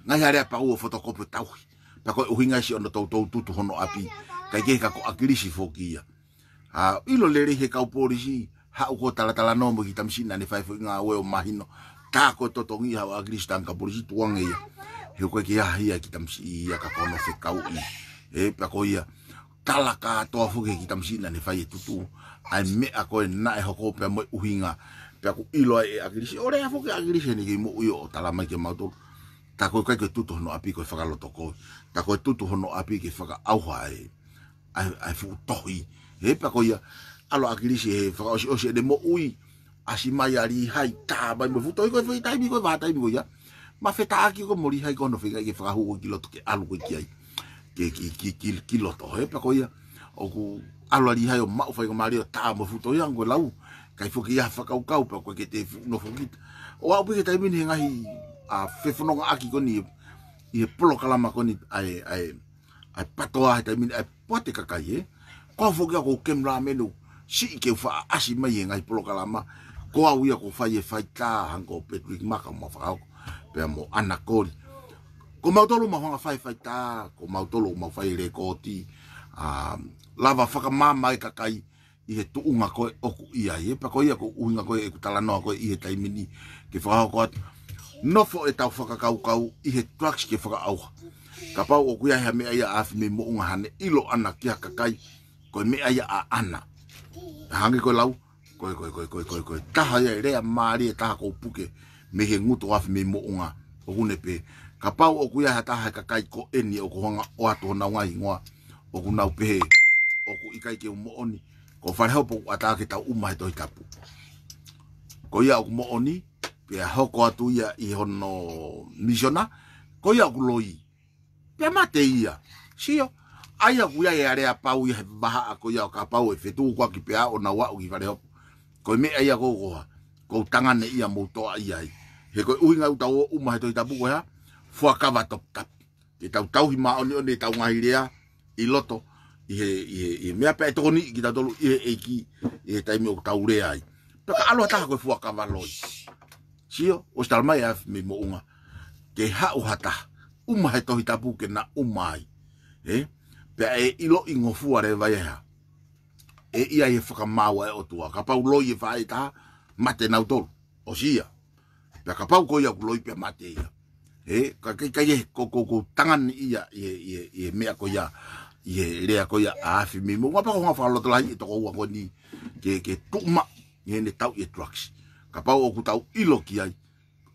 ngaahi aleapau ʻo fotokopi tauhi. Pea ko e ʻuhinga ia siʻono toutou tutu hono ʻapi, kae kehe ka ko ʻAkilisi foki ia. ʻA, ʻilo lelei he kau polisi, haʻu ko ē talatalanoa mo e kiʻi tamasiʻi naʻa ne fai e foʻi ngāue ʻo mahino. Tā ko e totongi ia ʻa ʻAkilisi tangata polisi tuange ia. He ʻoku ʻikai ke ʻi ai ha kiʻi tamasiʻi ia ka ko hono fekauʻi. ʻE, pea ko ia, tala kātoa foki he kiʻi tamasiʻi naʻa ne fai e tutu. ʻA e meʻa ko ē naʻe hoko pea mo e ʻuhinga. Pea kuo ʻilo ai ʻe ʻAkilisi, ʻo lea foki ʻa ʻAkilisi he naʻe kei moʻui ʻo tala mai kiate kimautolu. Tā ko e ʻikai ke tutu hono ʻapi ko e fakaloto ko ē. Tā ko e tutu hono ʻapi ke fakaʻauha ai ʻa e, ʻa e fuʻu tohi. He pea ko ia, ʻalu ʻa ʻAkilisi he fakaʻosiʻosi ʻene moʻui, ʻasi mai ʻa Lihai, tā mai mo e fuʻu tohi ko ē he foʻi taimi ko ē, vahaʻa taimi ko ia. Mafetaʻaki ko ē mo Lihai ko hono feinga ke fakahū ko ē ki loto ke ʻalu ko ē ki ai. Ke, ki, ki, ki, ki loto, he pea ko ia. ʻOku ʻalu ʻa Lihai ʻo maʻu faingamālie ʻo tā mo e fuʻu tohi hangē ko e lau. ʻIkai foki ia ha fakakaukau pea ko e ke te fuʻu nofo kita. ʻO aʻu pē ki he taimi ni he ngaahi, ʻa, fefonongaʻaki ko eni ʻi he polokalama ko eni ʻa e, ʻa e, ʻa e PATOA he taimi ni, ʻa e Poate Kakai, ē. Ko au foki ʻoku ou cameraman ʻo siʻi ke u faʻa ʻasi mai he ngaahi polokalama. Ko au ia ʻoku ou fai e faitā, hangē ko Patrick Maka mo Fakahoko, pea mo ʻAna Koli. Ko mautolu mau hanga fai e faitā, ko mautolu mau fai e lekooti, ʻa, lava fakamaama e kakai ʻi he tuʻunga ko ē ʻoku ʻi ai, ē. Pea ko ia ko e ʻuhinga ko ē ʻeku talanoa ko ē ʻi he taimi ni ke fakahoko atu. Nofo ʻetau fakakaukau ʻi he drugs ke fakaʻauha. Kapau ʻoku ʻi ai ha meʻa ia ʻa Afi mei Moʻunga ʻa ʻene ʻilo ʻaʻana ki ha kakai, ko e meʻa ia ʻaʻana. Hangē ko e lau, ko e, ko e, ko e taha ia e lea mālie, taha ʻoku ou puke mei he ngutu ʻo Afi mei Moʻunga. ʻOku ne pehē, kapau ʻoku ʻi ai ha taha he kakai ko eni ʻoku hanga ʻoatu honau ngaahi hingoa, ʻoku nau pehē ʻoku ʻikai ke u moʻoni, ko Falehopo ʻoku ʻatā ke tau ʻuma he Tohi Tapu. Ko ia ʻoku moʻoni, pea hoko atu ia ʻi hono misiona, ko ia ʻoku loi, pea mate ia. Sio, ʻa ia ʻoku ʻi ai e aleapau ia he vahaʻa ko ia ʻo kapau ʻe fetukuaki pea ʻo nau aʻu ki Falehopo. Ko e meʻa ia ko ē ʻoku ou hā, ʻoku ou tangane ia mo toʻa ia ai. He ko e ʻuhinga ʻoku tau ʻuma he Tohi Tapu ko e hā, fuakava toputapu. Ke tau tauhi māʻoniʻoni ʻetau ngaahi lea ʻi loto, ʻi he, ʻi he, ʻi he meʻa pea ʻe tokoniʻi kitautolu ʻe he ʻEiki ʻi he taimi ʻoku tau lea ai. Pea ka ʻalu ha taha ko e fuakava loi. Sio, ʻosi tala mai ʻe Afi mei Moʻunga, ke haʻu ha taha, ʻuma he Tohi Tapu ke na ʻuma ai. Ē? Pea ʻe ʻiloʻi ngofua leva ia he hā, ʻe ʻi ai e fakamaau ʻa e ʻOtua. Kapau loi e faʻē ʻe taha, mate nautolu. ʻOsi ia. Pea kapau ko ia ʻoku loi pea mate ia. Ē, ka ke, ka ke, ko, ko, ʻoku ou tangane ia ʻi he, ʻi he, ʻi he meʻa ko ia, ʻi he lea ko ia ʻa Afi mei Moʻunga, pea ʻoku ou hanga fakalotolahi e tokoua ko eni ke, ke tuʻu maʻu ʻi heʻene tauʻi e drugs. Kapau ʻoku tau ʻilo ki ai,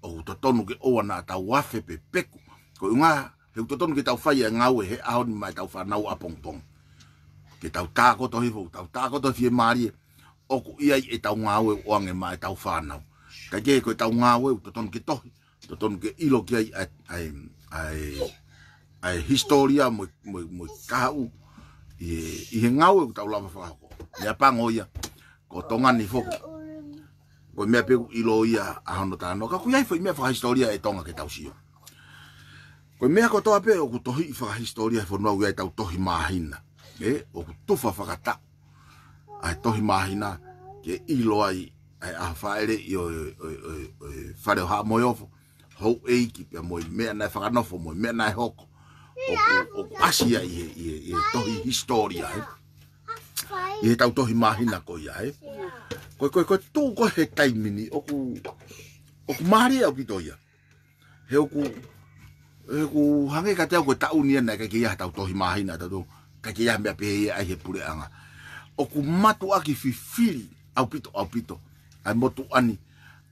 ʻoku totonu ke ʻoua naʻa tau afe pe peku. Ko e ʻuhinga, he ʻoku totonu ke tau fai e ngāue he ʻaho ni maʻa ʻetau fānau ʻapongipongi. Ke tau tākoto hifo, tau tākoto fiemālie, ʻoku ʻi ai ʻetau ngāue ʻoange maʻa ʻetau fānau. Kae kehe ko ʻetau ngāue ʻoku totonu ke tohi, totonu ke ʻilo ki ai ʻa e, ʻa e, ʻa e, ʻa e hisitōlia mo e, mo e, mo e kahaʻu ʻi he, ʻi he ngāue ʻoku tau lava fakahoko. Meʻapango ia, ko Tonga ni foki, ko e meʻa pē ʻoku ʻilo ia ʻa hono talanoa. Ka ʻoku ʻi ai e foʻi meʻa fakahisitōlia ʻe Tonga ke tau sio. Ko e meʻa kotoa pē ʻoku tohiʻi fakahisitōlia he fonua ʻoku ʻi ai ʻetau tohi māhina. Ē, ʻoku tufa fakataʻu ʻa e tohi māhina ke ʻilo ai ʻa e ʻaho fāʻeleʻi ʻo e, ʻo e, ʻo e, ʻo e Fale ʻo Haʻa Moheofo, houʻeiki pea mo e meʻa naʻe fakanofo mo e meʻa naʻe hoko. ʻoku, ʻoku ʻasi ia ʻi he, ʻi he, ʻi he tohi hisitōlia, ē. ʻI he tau tohi māhina ko ia, ē. Ko e, ko e, ko e tuʻu ko ē he taimi ni, ʻoku, ʻoku mālie ʻaupito ia. He ʻoku, he ʻoku hangē kiate au ko e taʻu ni ia naʻe ʻikai ke ʻi ai ha tau tohi māhina, tau tohi, ʻikai ke ʻi ai ha meʻa pehē ia ʻi he puleʻanga. ʻOku mātuʻaki fifili ʻaupito, ʻaupito ʻa e motuʻa ni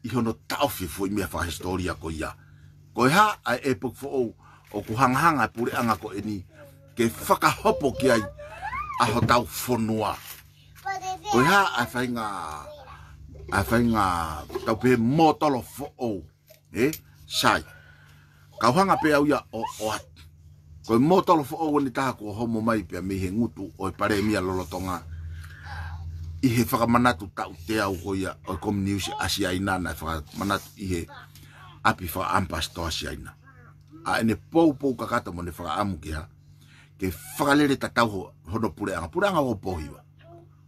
ʻi hono taʻofi foʻi meʻa fakahisitōlia ko ia. Ko e hā ʻa e ʻepoki foʻou ʻoku hangahanga e puleʻanga ko eni ke fakahopo ki ai ʻa hotau fonua. Ko e hā ʻa e faʻahinga, ʻa e faʻahinga tau pehē mōtolo foʻou, ē? Sai. Kau hanga pē au ia ʻo, ʻo ʻoatu. Ko e mōtolo foʻou eni taha kuo homo mai pea mei he ngutu ʻo e palēmia lolotonga ʻi he fakamanatu taʻu teau ko ia ʻo e kominiusi ʻa Siaina naʻe fakamanatu ʻi he ʻapi fakaʻamipasitoa Siaina. ʻA ʻene poupou kakato mo ʻene fakaʻamu ke hā, ke fakalele tatau ho-, hono puleʻanga. Puleʻanga ʻo Pōhiva.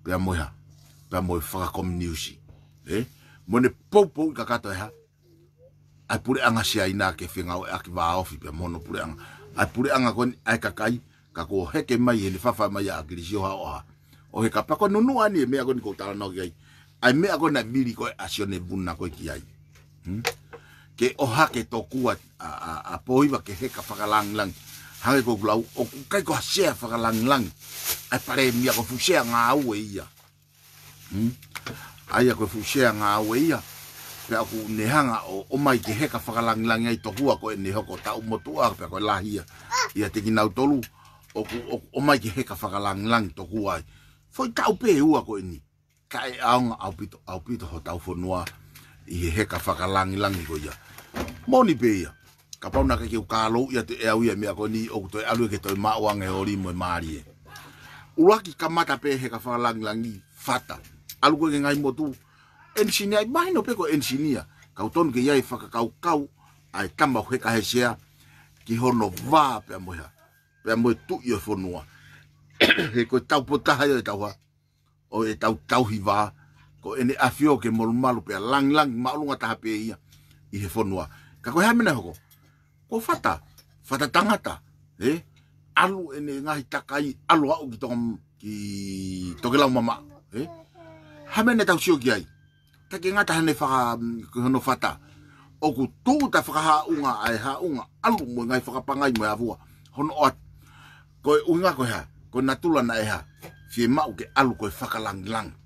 Pea mo e hā, pea mo e fakakominiusi. Ē? Mo ʻene poupou kakato e hā, ʻa e puleʻanga Siaina ke fengāueʻaki vāofi pea mo hono puleʻanga. ʻA e puleʻanga ko eni ʻa e kakai, ka kuo heke mai ʻene fafa mai ʻa ʻAkilisi ʻo hā ʻo hā. ʻO heka pea ko e nunuʻa ni e meʻa ko eni ʻoku ou talanoa ki ai. ʻA e meʻa ko ena vili ko ē ʻa Sione Vuna ko ē ki ai. Hmm? Ke ʻohake tokua ʻa, ʻa, ʻa Pōhiva ke heka fakalangilangi. Hangē ko ʻeku lau, ʻoku ʻikai ko ha sea fakalangilangi ʻa e palēmia, ko e fuʻu sea ngāue ia. Hmm? ʻA ia ko e fuʻu sea ngāue ia. Pea ʻoku ne hanga ʻo, ʻomai ke heka fakalangilangi ai tokua ko ʻene hoko taʻu motuʻa, pea ko e lahi ia ʻiate kinautolu. ʻOku, ʻoku ʻomai ke heka fakalangilangi tokua ai. Foʻi taʻu pē ʻe ua ko eni. Kae ʻaonga ʻaupito, ʻaupito hotau fonua ʻi he heka fakalangilangi ko ia. Moʻoni pē ia. Kapau naʻe ʻikai ke u kālou ia te ʻe au ia meʻa ko eni ʻoku toe ʻalu ia ke toe maʻu ange holi mo e mālie. ʻUluaki kamata pē heka fakalangilangi, fata. ʻAlu ko ē ki he ngaahi motu. ʻEnisinia, ʻi mahino pē ko e ʻenisinia. Kau tonu ke ʻi ai e fakakaukau ʻa e tama ʻoku heka he sea ki hono vā pea mo e hā, pea mo e tuʻi ʻo e fonua. He ko e tau potaha ia e tau hā, ʻo e tau tauhi vā, ko ʻene ʻafio ke molumalu pea langilangi māʻolunga taha pē ia ʻi he fonua. Ka ko e hā e meʻa naʻe hoko? Ko fata, fata tangata, ē? ʻAlu ʻene ngaahi takai, ʻalu ʻo aʻu ki Tonga, ki Tokelau mamaʻo, ē? Hā e meʻa naʻa tau sio ki ai? ʻIkai ke ngata he ʻene faka, ki hono fata. ʻOku tūʻuta fakahaʻunga ʻa e haʻunga, ʻalu mo e ngaahi fakapangai mo e hā fua. Hono ʻoatu. Ko e ʻuhinga ko e hā, ko e natula naʻe hā, fiemaʻu ke ʻalu ko e fakalangilangi.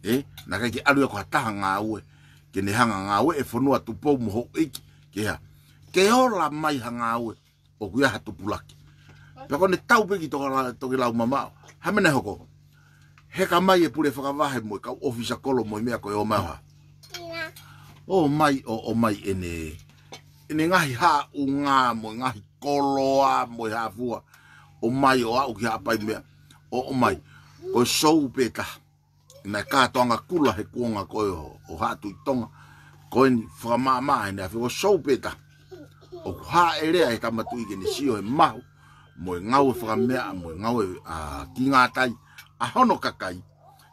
Ē, naʻe ʻikai ke ʻalu ia ko ha taha ngāue, ke ne hanga ngāue e fonua, tupou mo houʻeiki, ke hā, ke ola mai ha ngāue ʻoku ʻi ai ha tupulaki. Pea ko ʻene tau pē ki Tokelau, Tokelau mamaʻo. Hā e meʻa naʻe hoko? Heka mai e pule fakavahe mo e kau ʻōfisa kolo mo e meʻa ko e ō mai ʻo hā, ō mai ʻo, ō mai ʻene, ʻene ngaahi haʻunga mo e ngaahi koloa mo e hā fua. ʻO mai ʻo aʻu ki Haʻapai meʻa. ʻO, ō mai. Ko e sou pē taha. Naʻe kātoanga kula he kuonga ko ē ʻo, ʻo Haʻa Tuʻi Tonga. Ko eni fakamaʻamaʻa ʻene ʻafio, ko e sou pē taha. ʻOku hāʻele ai e tama tuʻi ke ne sio he mahu mo e ngāue fakameaʻa mo e ngāue, ʻa, ki ngātai ʻa hono kakai,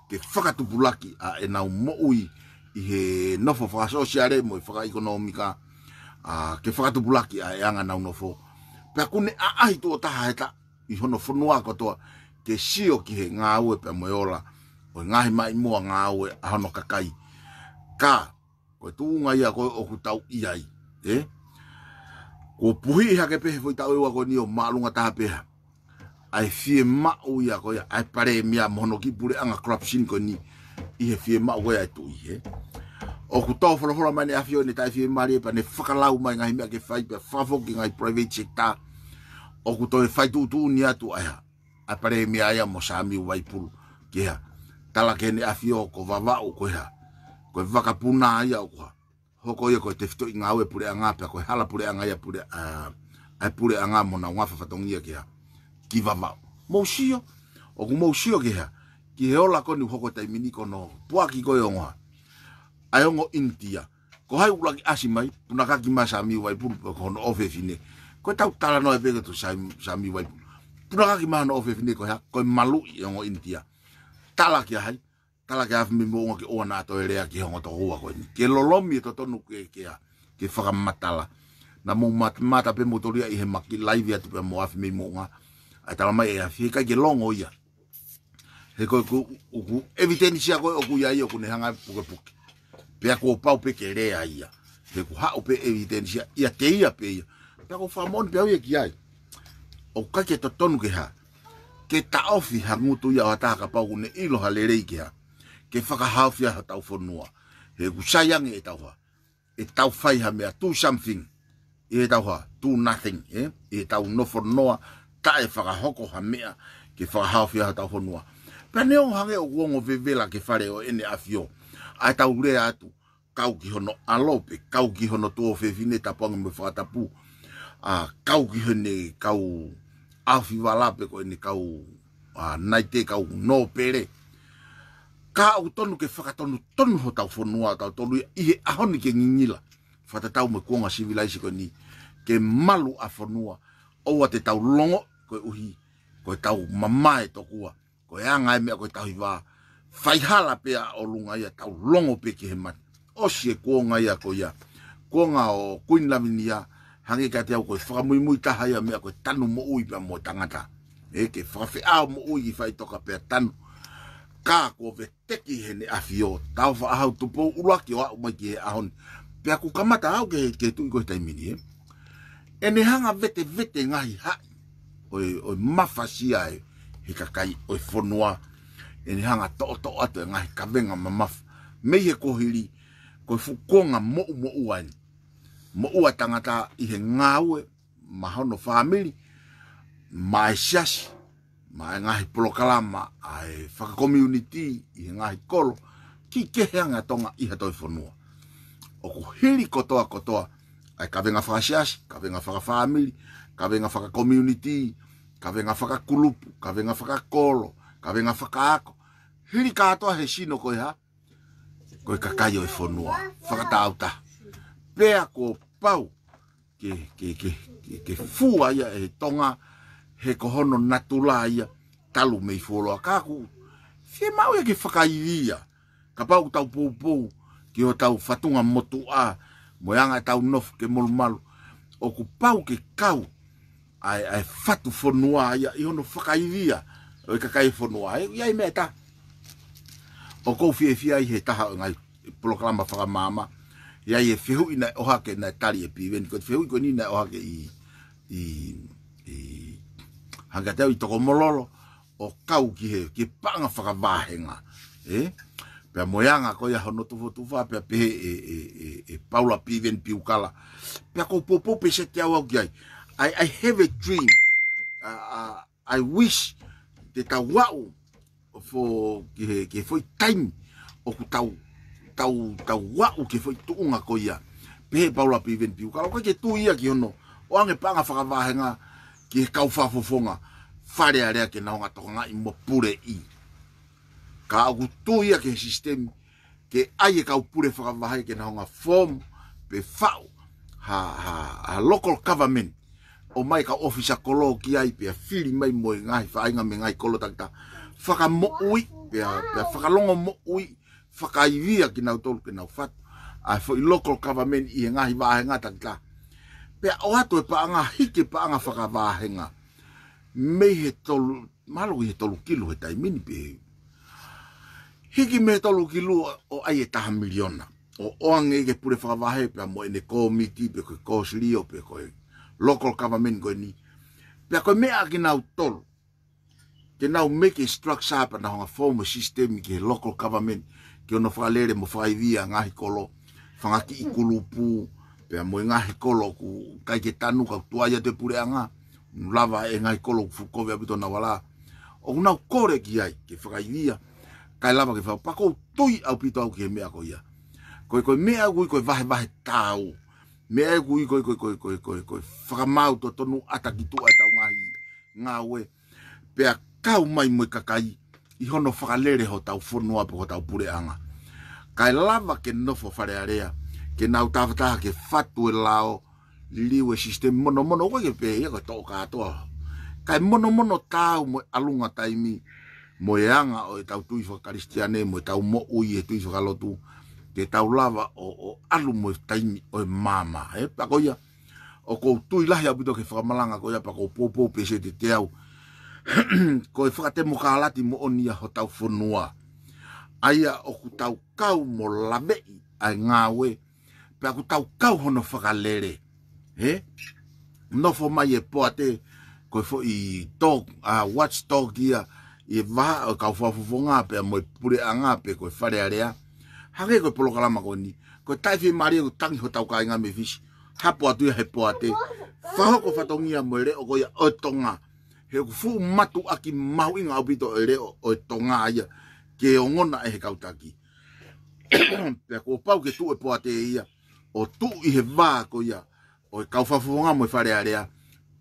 ke fakatupulaki ʻa ʻenau moʻui ʻi he nofo fakasōsiale mo e fakaʻekonōmika, ʻa, ke fakatupulaki ʻa e anga ʻenau nofo. Pea ʻoku ne ʻaʻahi tuʻo taha he taʻu ʻi hono fonua kotoa ke sio ki he ngāue pea mo e ola ʻo e ngaahi maʻimoa ngāue ʻa hono kakai. Ka ko e tuʻunga ia ko ē ʻoku tau ʻi ai, ē? Kuo puhiʻi hake pē he foʻi taʻu ʻe ua ko eni ʻo māʻolunga taha pē hā, ʻa e fiemaʻu ia ko ia ʻa e palēmia mo hono kiʻi puleʻanga corruption ko eni, ʻi he fiemaʻu ko ia ʻa e tuʻi, ē? ʻOku tō folofola mai ʻene ʻafio ʻene taʻefiemālie pea ne fakalau mai ngaahi meʻa ke fai pea fakafoki ngaahi private sector. ʻOku toe fai tuʻutuʻuni atu ʻa e hā, ʻa e palēmia ia mo Samiu Vaipulu, ke hā, tala ki heʻene ʻafio ko Vavaʻu ko e hā, ko e vakapuna ia ʻoku hā, hoko ia ko e tefitoʻi ngāue puleʻanga pea ko e hala puleʻanga ia pule, ʻa, ʻa e puleʻanga mo honau ngafa fatongia ke hā, ki Vavaʻu. Mou sio, ʻoku mou sio ke hā, ki he ola ko eni ʻoku hoko taimi ni ko hono puaki ko ē ongo hā, ʻa e ongo ʻInitia. Ko hai ʻuluaki ʻasi mai? Punakaki mai Samiu Vaipulu pe ko hono ʻofefine. Ko e tau talanoa pē ko e tu Sam-, Samiu Vaipulu. Punakaki mai hono ʻofefine ko e hā, ko e maluʻi e ongo ʻInitia. Tala kia hai? Tala kia Afimai Moʻunga ke ʻoua naʻa toe lea ki he ongo tokoua ko eni. Ke lolomi e totonu ke, ke hā, ke fakamatala. Naʻa mou mat-, mata pē mou toli ia ʻi he maki laivi atu pē mo afi mei moʻunga. ʻA e tala mai ʻe afi, he ʻikai ke longo ia. He ko e ku, ʻoku evidence ia ko ē ʻoku ʻi ai ʻoku ne hanga pukepuke. Pea kuo pau pē ke lea ia. He ʻoku haʻu pē evidence ia, ʻiate ia pē ia. Pea ʻoku ou fakamoʻoni pē au ia ki ai. ʻOku ʻikai ke totonu ke hā. Ke taʻofi ha ngutu ia ʻo ha taha kapau ʻoku ne ʻilo ha lelei ke hā. Ke fakahaofi ai hotau fonua. He ʻoku sai ange ʻetau hā. ʻEtau fai ha meʻa, do something. ʻI heʻetau hā, do nothing, ē? ʻI heʻetau nofo noa, taʻe fakahoko ha meʻa, ke fakahaofi ai hotau fonua. Pea neongo hangē ʻoku ongo vevela ki he fale ʻo ʻEne ʻAfio. ʻA ʻetau lea atu, kau ki hono ʻalo pe, kau ki hono tuofefine tapu ange mo e fakatapu. ʻA, kau ki heʻene kau ʻaofivala pe ko ʻene kau, ʻa, naʻe te kau nōpele. Ka ʻoku tonu ke fakatonutonu hotau fonua, tautolu ia ʻi he ʻaho ni ke ngingila. Fakatatau mo e kuonga sivilaise ko eni, ke malu ʻa fonua, ʻoua te tau longo, koeʻuhi, ko ʻetau mamae tokua, ko e anga e meʻa ko e tauhi vā, faihala pē ʻa ʻolunga ia tau longo pē ki he mate. ʻOsi e kuonga ia ko ia. Kuonga ʻo Kuini Lavinia, hangē kiate au ko e fakamuimui taha ia meʻa ko e tanu moʻui pea mo e tangata. ʻE ke fakafeʻao moʻui ki faʻitoka pea tanu. Ka kuo veteki heʻene ʻAfio, Tāufaʻāhau Tupou ʻUluaki ʻo aʻu mai ki he ʻaho ni. Pea ʻoku kamata au ke, ke tuʻi ko e taimi ni, ē. ʻEne hanga vetevete ngaahi haʻi. ʻO e, ʻo e mafasia ē, he kakai ʻo e fonua. ʻEne hanga toʻotoʻo atu e ngaahi kavenga mamafa. Mei he kuohili, ko e fuʻu kuonga moʻumoʻua eni. Moʻua tangata ʻi he ngāue, maʻa hono fāmili, maʻa e siasi, maʻa e ngaahi polokalama, ʻa e fakakomiunitī, ʻi he ngaahi kolo, ki kehe ange ʻa Tonga ʻi ha toe fonua. ʻOku hili kotoa kotoa, ʻa e kavenga fakasiasi, kavenga fakafāmili, kavenga fakakomiunitī, kavenga fakakulupu, kavenga fakakolo, kavenga fakaako. Hili kātoa he sino ko e hā, ko e kakai ʻo e fonua, fakatāutaha. Pea kuo pau, ke, ke, ke, ke, ke fua ia ʻe Tonga, he ko hono natula ia, talu mei fuoloa ka ʻoku. Fiemaʻu ia ke fakaivia, kapau ʻoku tau poupou, ki hotau fatunga motuʻa, mo e anga ʻetau nofo ke molumalu. ʻOku pau ke kau, ʻa e, ʻa e fatu fonua ia ʻi hono fakaivia, ʻo e kakai fonua, ʻe, ʻi ai meʻa ʻe taha. ʻOku ou fiefia ai he taha ʻo e ngaahi polokalama fakamaama. ʻI ai e fehuʻi naʻe ʻohake naʻe tali ʻe Piveni. Ko e fehuʻi ko eni naʻe ʻohake ʻi, ʻi, ʻi, hangē kiate au ʻi Tokomololo, ʻo kau ki he, ki he paʻanga fakavahenga. Ē? Pea mo e anga ko ia hono tufotufa, pea pehē ʻe, ʻe, ʻe, ʻe Paula Piveni Piukala. Pea ʻoku ou poupou pē seti au au ki ai. I, I have a dream. A, a, I wish te tau aʻu fo ki he, ki he foʻi taimi ʻoku tau, tau, tau aʻu ki he foʻi tuʻunga ko ia. Pehē Paula Piveni Piukala, ʻoku ʻikai ke tui ia ki hono, ʻoange paʻanga fakavahenga ki he kau fakafofonga Fale Alea ke nau hanga tokangaʻi mo puleʻi. Ka ʻoku tui ia ki he sisitemi, ke ʻai e kau pule fakavahe ke nau hanga form pe faʻu ha, ha, ha local government. ʻOmai kau ʻōfisa kolo ki ai pea fili mai mo e ngaahi faʻahinga mei he ngaahi kolo takitaha. Fakamoʻui, pea, pea fakalongomoʻui, fakaivia kinautolu ke nau fatu ʻa e foʻi local government ʻi he ngaahi vahenga takitaha. Pea ʻoatu e paʻanga, hiki e paʻanga fakavahenga. Mei he tolu, mahalo ʻi he tolu kilu he taimi ni pē. Hiki mei he tolu kilu ʻo, ʻo ʻai e taha miliona. ʻO, ʻoange ki he pule fakavahe pea mo ʻene kōmiti pe ko e kōsilio pe ko e local government ko eni. Pea ko e meʻa ʻa kinautolu. Ke nau make e structure pea nau hanga form e sisitemi ki he local government. Ke nau fakalele mo fakaivia ngaahi kolo. Fanga kiʻi kulupu. Pea mo e ngaahi kolo ʻoku ʻikai ke tanu ka ʻoku tuai atu e puleʻanga. Lava e ngaahi kolo ʻoku fuʻu kovi ʻaupito honau ala. ʻOku nau kole ki ai, ke fakaivia. Kae lava ke faka-, pea ʻoku ou tui ʻaupito au ki he meʻa ko ia. Ko e, ko e meʻa ʻoku ui ko e vahevahe tau. Meʻa ʻoku ui ko e, ko e, ko e, ko e, ko e, ko e fakamaau totonu ʻata ki tuʻa ʻetau ngaahi ngāue. Pea kau mai mo e kakai, ʻi hono fakalele hotau fonua pe hotau puleʻanga. Kae lava ke nofo Fale Alea, ke nau tafataha ke fatu e lao, liliu e sisitemi monomono, ʻoku ʻikai ke pehē ia ko e toʻo kātoa. Kae monomono taau mo e ʻalunga taimi, mo e anga ʻo ʻetau tui fakakalisitiane, mo ʻetau moʻui he tui fakalotu, ke tau lava ʻo, ʻo ʻalu mo e taimi ʻo e maama. Ē, pea ko ia, ʻOku ou tui lahi ʻaupito ki he fakamalanga ko ia pea ʻoku ou poupou pē siʻi te te au. Ko e fakatemokalati moʻoni ia hotau fonua. ʻA ia ʻoku tau kau mo laveʻi ʻa e ngāue, pea ʻoku tau kau hono fakalele. He? Nofo mai e poate, ko e foʻi dog, ʻa, watchdog ia, ʻi he vahaʻa ʻo e kau fakafofonga pea mo e puleʻanga pe ko e Fale Alea. Hangē ko e polokalama ko eni, ko e taʻefiemālie ʻoku tangi hotau kāinga mei Fisi. Hapo atu ia he poate. Fakahoko fatongia mo e leʻo ko ia ʻo e Tonga. He ʻoku fuʻu mātuʻaki mahuʻinga ʻaupito e leʻo ʻo e Tonga ia ke ongona ʻe he kau taki. Pea kuo pau ke tuʻu e poate ia, ʻo tuʻu ʻi he vā ko ia ʻo e kau fakafofonga mo e Fale Alea,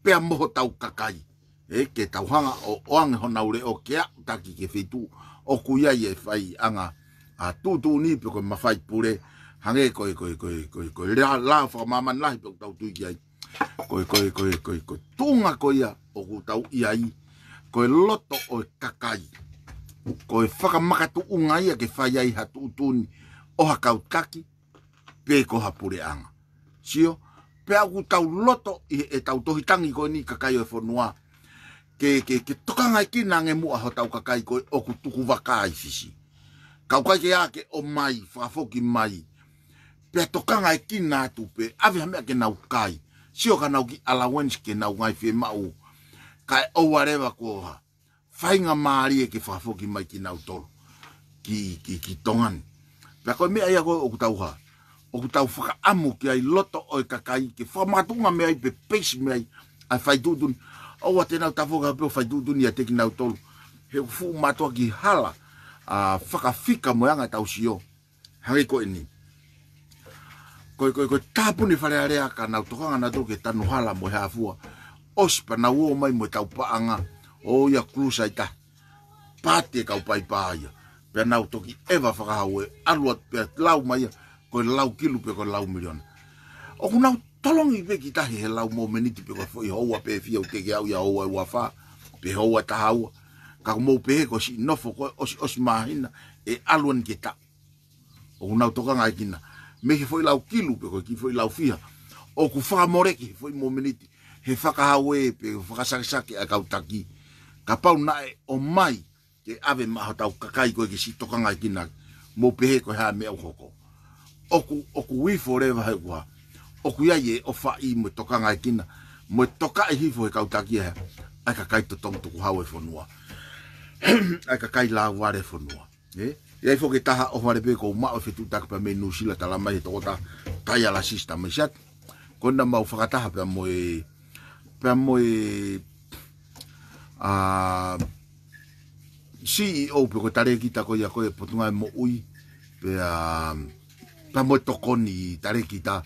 pea mo hotau kakai. ʻE, ke tau hanga ʻo ʻoange honau leʻo ke aʻutaki ki he feituʻu ʻoku ʻi ai e faiʻanga ʻa tuʻutuʻuni pe ko e mafai pule, hangē ko e, ko e, ko e, ko e, ko e lea, lao fakamāmani lahi pē ʻoku tau tui ki ai. Ko e, ko e, ko e, ko e, ko e tuʻunga ko ia ʻoku tau ʻi ai, ko e loto ʻo e kakai. Ko e fakamakatuʻunga ia ke fai ai ha tuʻutuʻuni ʻo ha kau taki, pe ko ha puleʻanga. Sio, pea ʻoku tau loto ʻi he, ʻetau tohi tangi ko eni kakai ʻo e fonua. Ke, ke, ke tokangaʻekina ange muʻa hotau kakai ko ē ʻoku tuku vaka ʻi Fisi. Ka ʻoku ʻikai ke ʻā ke ʻomai, fakafoki mai. Pea tokangaʻekina atu pē, ʻave ha meʻa ke nau kai. Sio ka nau kiʻi allowance ke nau ngaahi fiemaʻu. Kae ʻoua leva ko ha faingamālie ke fakafoki mai kinautolu ki, ki, ki Tonga ni. Pea ko e meʻa ia ko ē ʻoku tau hā. ʻOku tau fakaʻamu ki ai loto ʻo e kakai ke fakamakatuʻunga mei ai pe peisi mei ai ʻa e fai tuʻutuʻuni. ʻOua te nau tafoki ha pē ʻo fai tuʻutuʻuni ʻiate kinautolu. He ʻoku fuʻu mātuʻaki hala ʻa fakafika mo e anga ʻetau sio. Hangē ko eni. Ko e, ko e, ko e tāpuni Fale Alea ka nau tokanga nautolu ke tanu hala mo e hā fua. ʻOsi pea nau ō mai mo e tau paʻanga ʻo ia kulusa ʻi tahi. Pāti e kau paipā ia. Pea nau toki ʻeva fakahau e ʻalu atu pea lau mai ia ko e lau kilu pe ko e lau miliona. ʻOku nau tolongi pē ki tahi he lau mōmeniti pe ko e foʻi houa pē fiha ʻoku teʻeki ke aʻu ia houa ʻe ua fā pe houa ʻe taha ua. Ka ʻoku mou pehē ko e siʻi nofo ko ē ʻosi, ʻosi māhina ʻe ʻalu eni ke taʻu. ʻOku nau tokangaʻekina mei he foʻi lau kilu pe ko e kiʻi foʻi lau fiha. ʻOku fakamoleki he foʻi mōmeniti he fakahau ē pe fakasakesake ʻa e kau taki. Kapau naʻe ʻomai ke ʻave maʻa hotau kakai ko ē ke siʻi tokangaʻekina, mou pehē ko e hā e meʻa ʻoku hoko. ʻOku, ʻoku ifo leva he ʻoku hā. ʻOku ʻi ai e ʻofaʻi mo e tokangaʻekina, mo e tokaʻi hifo he kau taki ʻa e kakai totongi tukuhau e fonua. ʻA e kakai lāuvale fonua. ʻE? ʻI ai foki e taha ʻohovale pē ʻoku ou maʻu e fetuʻutaki pea mei Nuʻusila, tala mai he tokotaha, Taiala Sisita mei Siatu. Ko ena mau fakataha pea mo e, pea mo e, ʻa, C E O pe ko e talēkita ko ia ko e Potungāue Moʻui, pea, pea mo e tokoni talēkita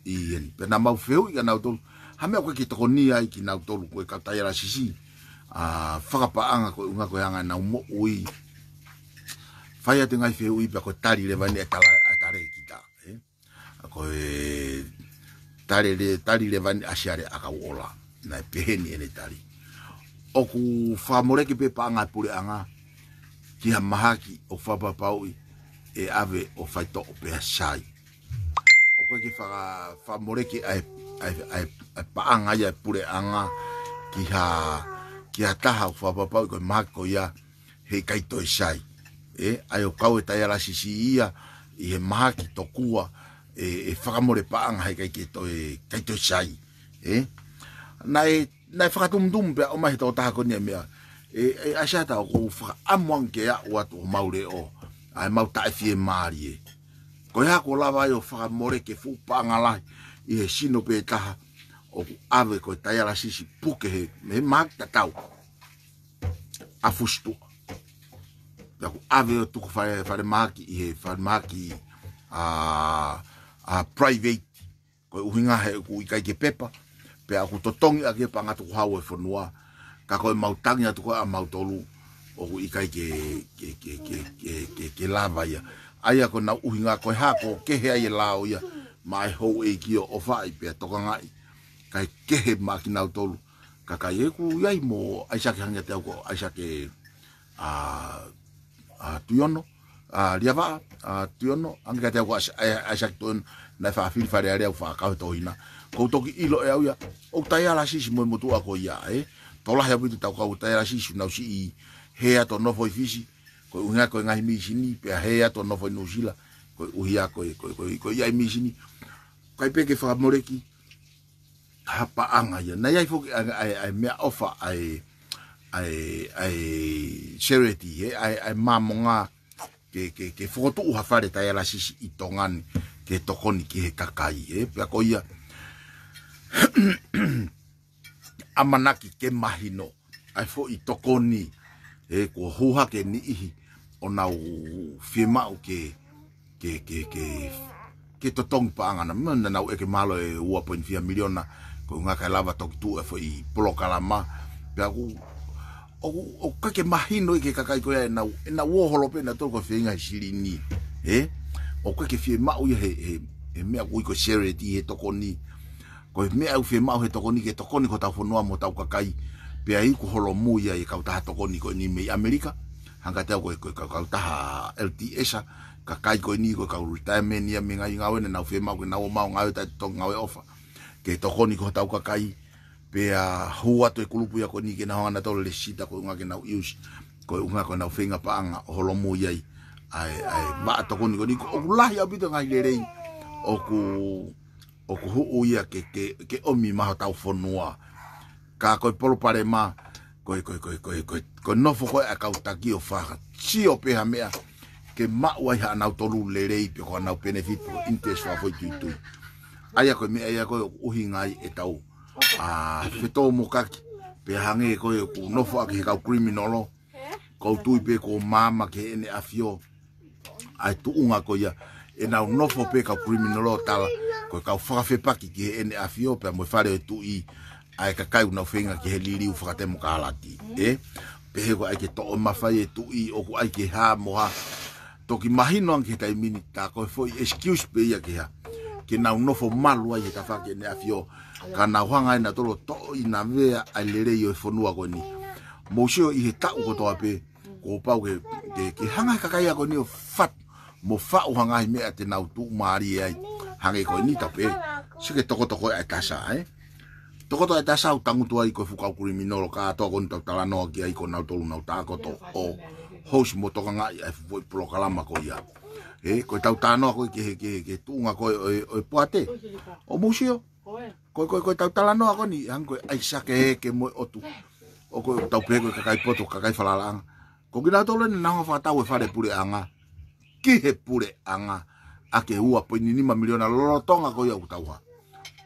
ʻi heni. Pea naʻa mau fehuʻi kia nautolu, ha meʻa ʻoku ʻikai ke tokoni ai kinautolu ko e kau Taiala Sisi, ʻa, fakapaʻanga ko e ʻuhinga ko e anga ʻenau moʻui. Fai atu e ngaahi fehuʻi pea ko e tali leva eni e tala, e talēkita, ʻe? ʻA ko e tali le-, tali leva eni ʻa Siale ʻAkauʻola. Naʻe pehē ni ʻene tali. ʻOku fakamoleki pē paʻanga e puleʻanga ki ha mahaki ʻoku fakapapauʻi ʻe ʻave ʻo faitoʻo pea sai. ʻOku ʻikai ke faka-, fakamoleki ʻa e, ʻa e, ʻa e, ʻa e paʻanga ia e puleʻanga ki ha, ki ha taha ʻoku fakapapauʻi ko e mahaki ko ia he ʻikai toe sai. ʻE, ʻa ia ʻoku kau e Taiala Sisi ia ʻi he mahaki tokua ʻe, ʻe fakamole paʻanga he ʻikai ke toe, ʻikai toe sai. ʻE, naʻe, naʻe fakatumutumu pea ʻomai he tokotaha ko eni e meʻa. ʻE, ʻe, ʻAisata, ʻoku ou fakaʻamu ange ke aʻu atu homau leʻo, ʻa e mau taʻefiemālie. Ko e hā kuo lava ai ʻo fakamoleki e fuʻu paʻanga lahi ʻi he sino pē taha ʻoku ʻave ko e Taiala Sisi puke he, he mahaki tatau ʻa Fusituʻa. Pea ʻoku ʻave ʻo tuku fale, falemahaki ʻi he falemahaki, ʻa, ʻa private. Ko e ʻuhinga he ʻoku ʻikai ke pepa, pea ʻoku totongi ʻaki e paʻanga tukuhau e fonua. Ka ko e mau tangi atu ko ē ʻa mautolu, ʻoku ʻikai ke, ke, ke lava ia. ʻA ia ko ʻenau ʻuhinga ko e hā kuo kehe ai e lao ia maʻa e houʻeiki ʻo ʻofaʻi pea tokangaʻi, kae kehe maʻa kinautolu. Kakai ē, ʻoku ʻi ai mo ʻAisake, hangē kiate au ko ʻAisake, ʻa, ʻa Tuiono, ʻa Liavaʻa, ʻa Tuiono, hangē kiate au ko ʻAis-, ʻa, ʻAisake Tuiono, naʻe faʻa fili Fale Alea ʻo faʻa kau he tohina. Ko u toki ʻilo ʻe au ia, ʻoku taialasisi mo e motuʻa ko ia, ē? Tokolahi ʻaupito ʻetau kau taialasisi, nau siʻi hē atu ʻo nofo ʻi Fisi, koeʻuhi ko e ngaahi mīsini, pea hē atu ʻo nofo ʻi Nuʻusila, koeʻuhi ko e, ko e, ko e, ko e ʻi ai mīsini. ʻIkai pē ke fakamoleki ha paʻanga ia. Naʻe ʻi ai foki ʻa e, ʻa e, ʻa e meʻaʻofa, ʻa e, ʻa e, ʻa e charity, ē, ʻa e, ʻa e Māmonga, ke, ke, ke fokotuʻu ha fale taialasisi ʻi Tonga ni, ke tokoni ki he kakai, ē. Pea ko ia, ʻamanaki ke mahino ʻa e foʻi tokoni, ē, kuo hū hake e niʻihi ʻo nau fiemaʻu ke, ke, ke, ke, ke totongi paʻanga na, ma, naʻa nau ʻeke mahalo e ua poini fiha miliona, koeʻuhi kae lava toki tuʻu e foʻi polokalama. Pea ʻoku, ʻoku, ʻoku ʻikai ke mahino ia ki he kakai ko ia ʻenau, ʻenau ō holo pē nautolu ko e feinga he silini, ē? ʻOku ʻikai ke fiemaʻu ia he, he, he meʻa ʻoku ui ko e charity, he tokoni. Ko e meʻa ʻoku fiemaʻu he tokoni ke tokoni ki hotau fonua mo hotau kakai. Pea ʻoku holomui ai e kautaha tokoni ko eni mei ʻAmelika. Hangē ko e, ko e, ko e kau, kautaha L T S, kakai ko eni ko e kau retirement ia mei he ngaahi ngāue naʻa nau fiemaʻu ke nau ō mai ʻo ngāue taʻetotongi, ngāue ʻofa. Ke tokoni ki hotau kakai. Pea hū atu e kulupu ia ko eni ke nau hanga nautolu ʻo lēsisita koeʻuhi ke nau ʻiusi. Koeʻuhi ko ʻenau feinga paʻanga ʻo holomui ai ʻa e, ʻa e vaʻa tokoni ko eni. ʻOku lahi ʻaupito e ngaahi lelei ʻoku ʻoku huʻu ia ke, ke, ke ʻomi maʻa hotau fonua. Ka ko e palopalema, ko e, ko e, ko e, ko e, ko e, ko e nofo ko ē ʻa e kau taki ʻo fakasio pē ha meʻa, ke maʻu ai haʻanautolu lelei pe ko haʻanau benefit pe ko e interest fakafoʻituitui. ʻA ia ko e meʻa ia ko ē ʻoku ʻuhinga ai ʻetau, ʻa, fetōmokaki, pea hangē ko ē ʻoku nofo ʻaki he kau criminal, ʻoku ou tui pē kuo maama ki heʻene ʻafio ʻa e tuʻunga ko ia, ʻenau nofo pē kau criminal ʻo tala, ko e kau fakafepaki ki heʻene ʻafio, pea mo e fale ʻo e tuʻi, ʻa e kakai ʻoku nau feinga ki he liliu fakatemokalati, ē? Pehē ko e ʻai ke toʻo mafai e tuʻi, ʻoku ʻai ke hā mo hā. Toki mahino ange ki he taimi ni, tā ko e foʻi excuse pē ia ke hā. Ke nau nofo malu ai he tafaʻaki ʻene ʻafio, ka nau hanga ʻe nautolu ʻo toʻo ʻi navea ʻa e lelei ʻo e fonua ko eni. Mou sio ʻi he taʻu kotoa pē, kuo pau ke, ke, ke hanga he kakai ko eni ʻo fatu, mo faʻu ha ngaahi meʻa te nau tuʻumālie ai. Hangē ko eni tau pehē, sio ki he tokoto ko ē ʻa e TASA, ē? Tokoto ʻa e TASA ʻoku tangutu ai ko e fuʻu kau criminal kātoa ko eni ʻoku tau talanoa ki ai ko nautolu naʻa nau tākoto ʻo host mo tokangaʻi ʻa e fuʻu foʻi polokalama ko ia. Ē, ko ʻetau talanoa ko ē ki he, ki he, ki he tuʻunga ko ē ʻo e, ʻo e poate. ʻO mou sio. Ko e, ko e, ko ʻetau talanoa ko eni, hangē ko e ʻAisake ē ke mo e ʻOtu. ʻO ko ʻetau pehē ko e kakai poto, kakai falalaʻanga. Ko kinautolu eni naʻa nau fakatau e fale puleʻanga ki he puleʻanga ʻaki e ua poini nima miliona lolotonga ko ia ʻoku tau hā.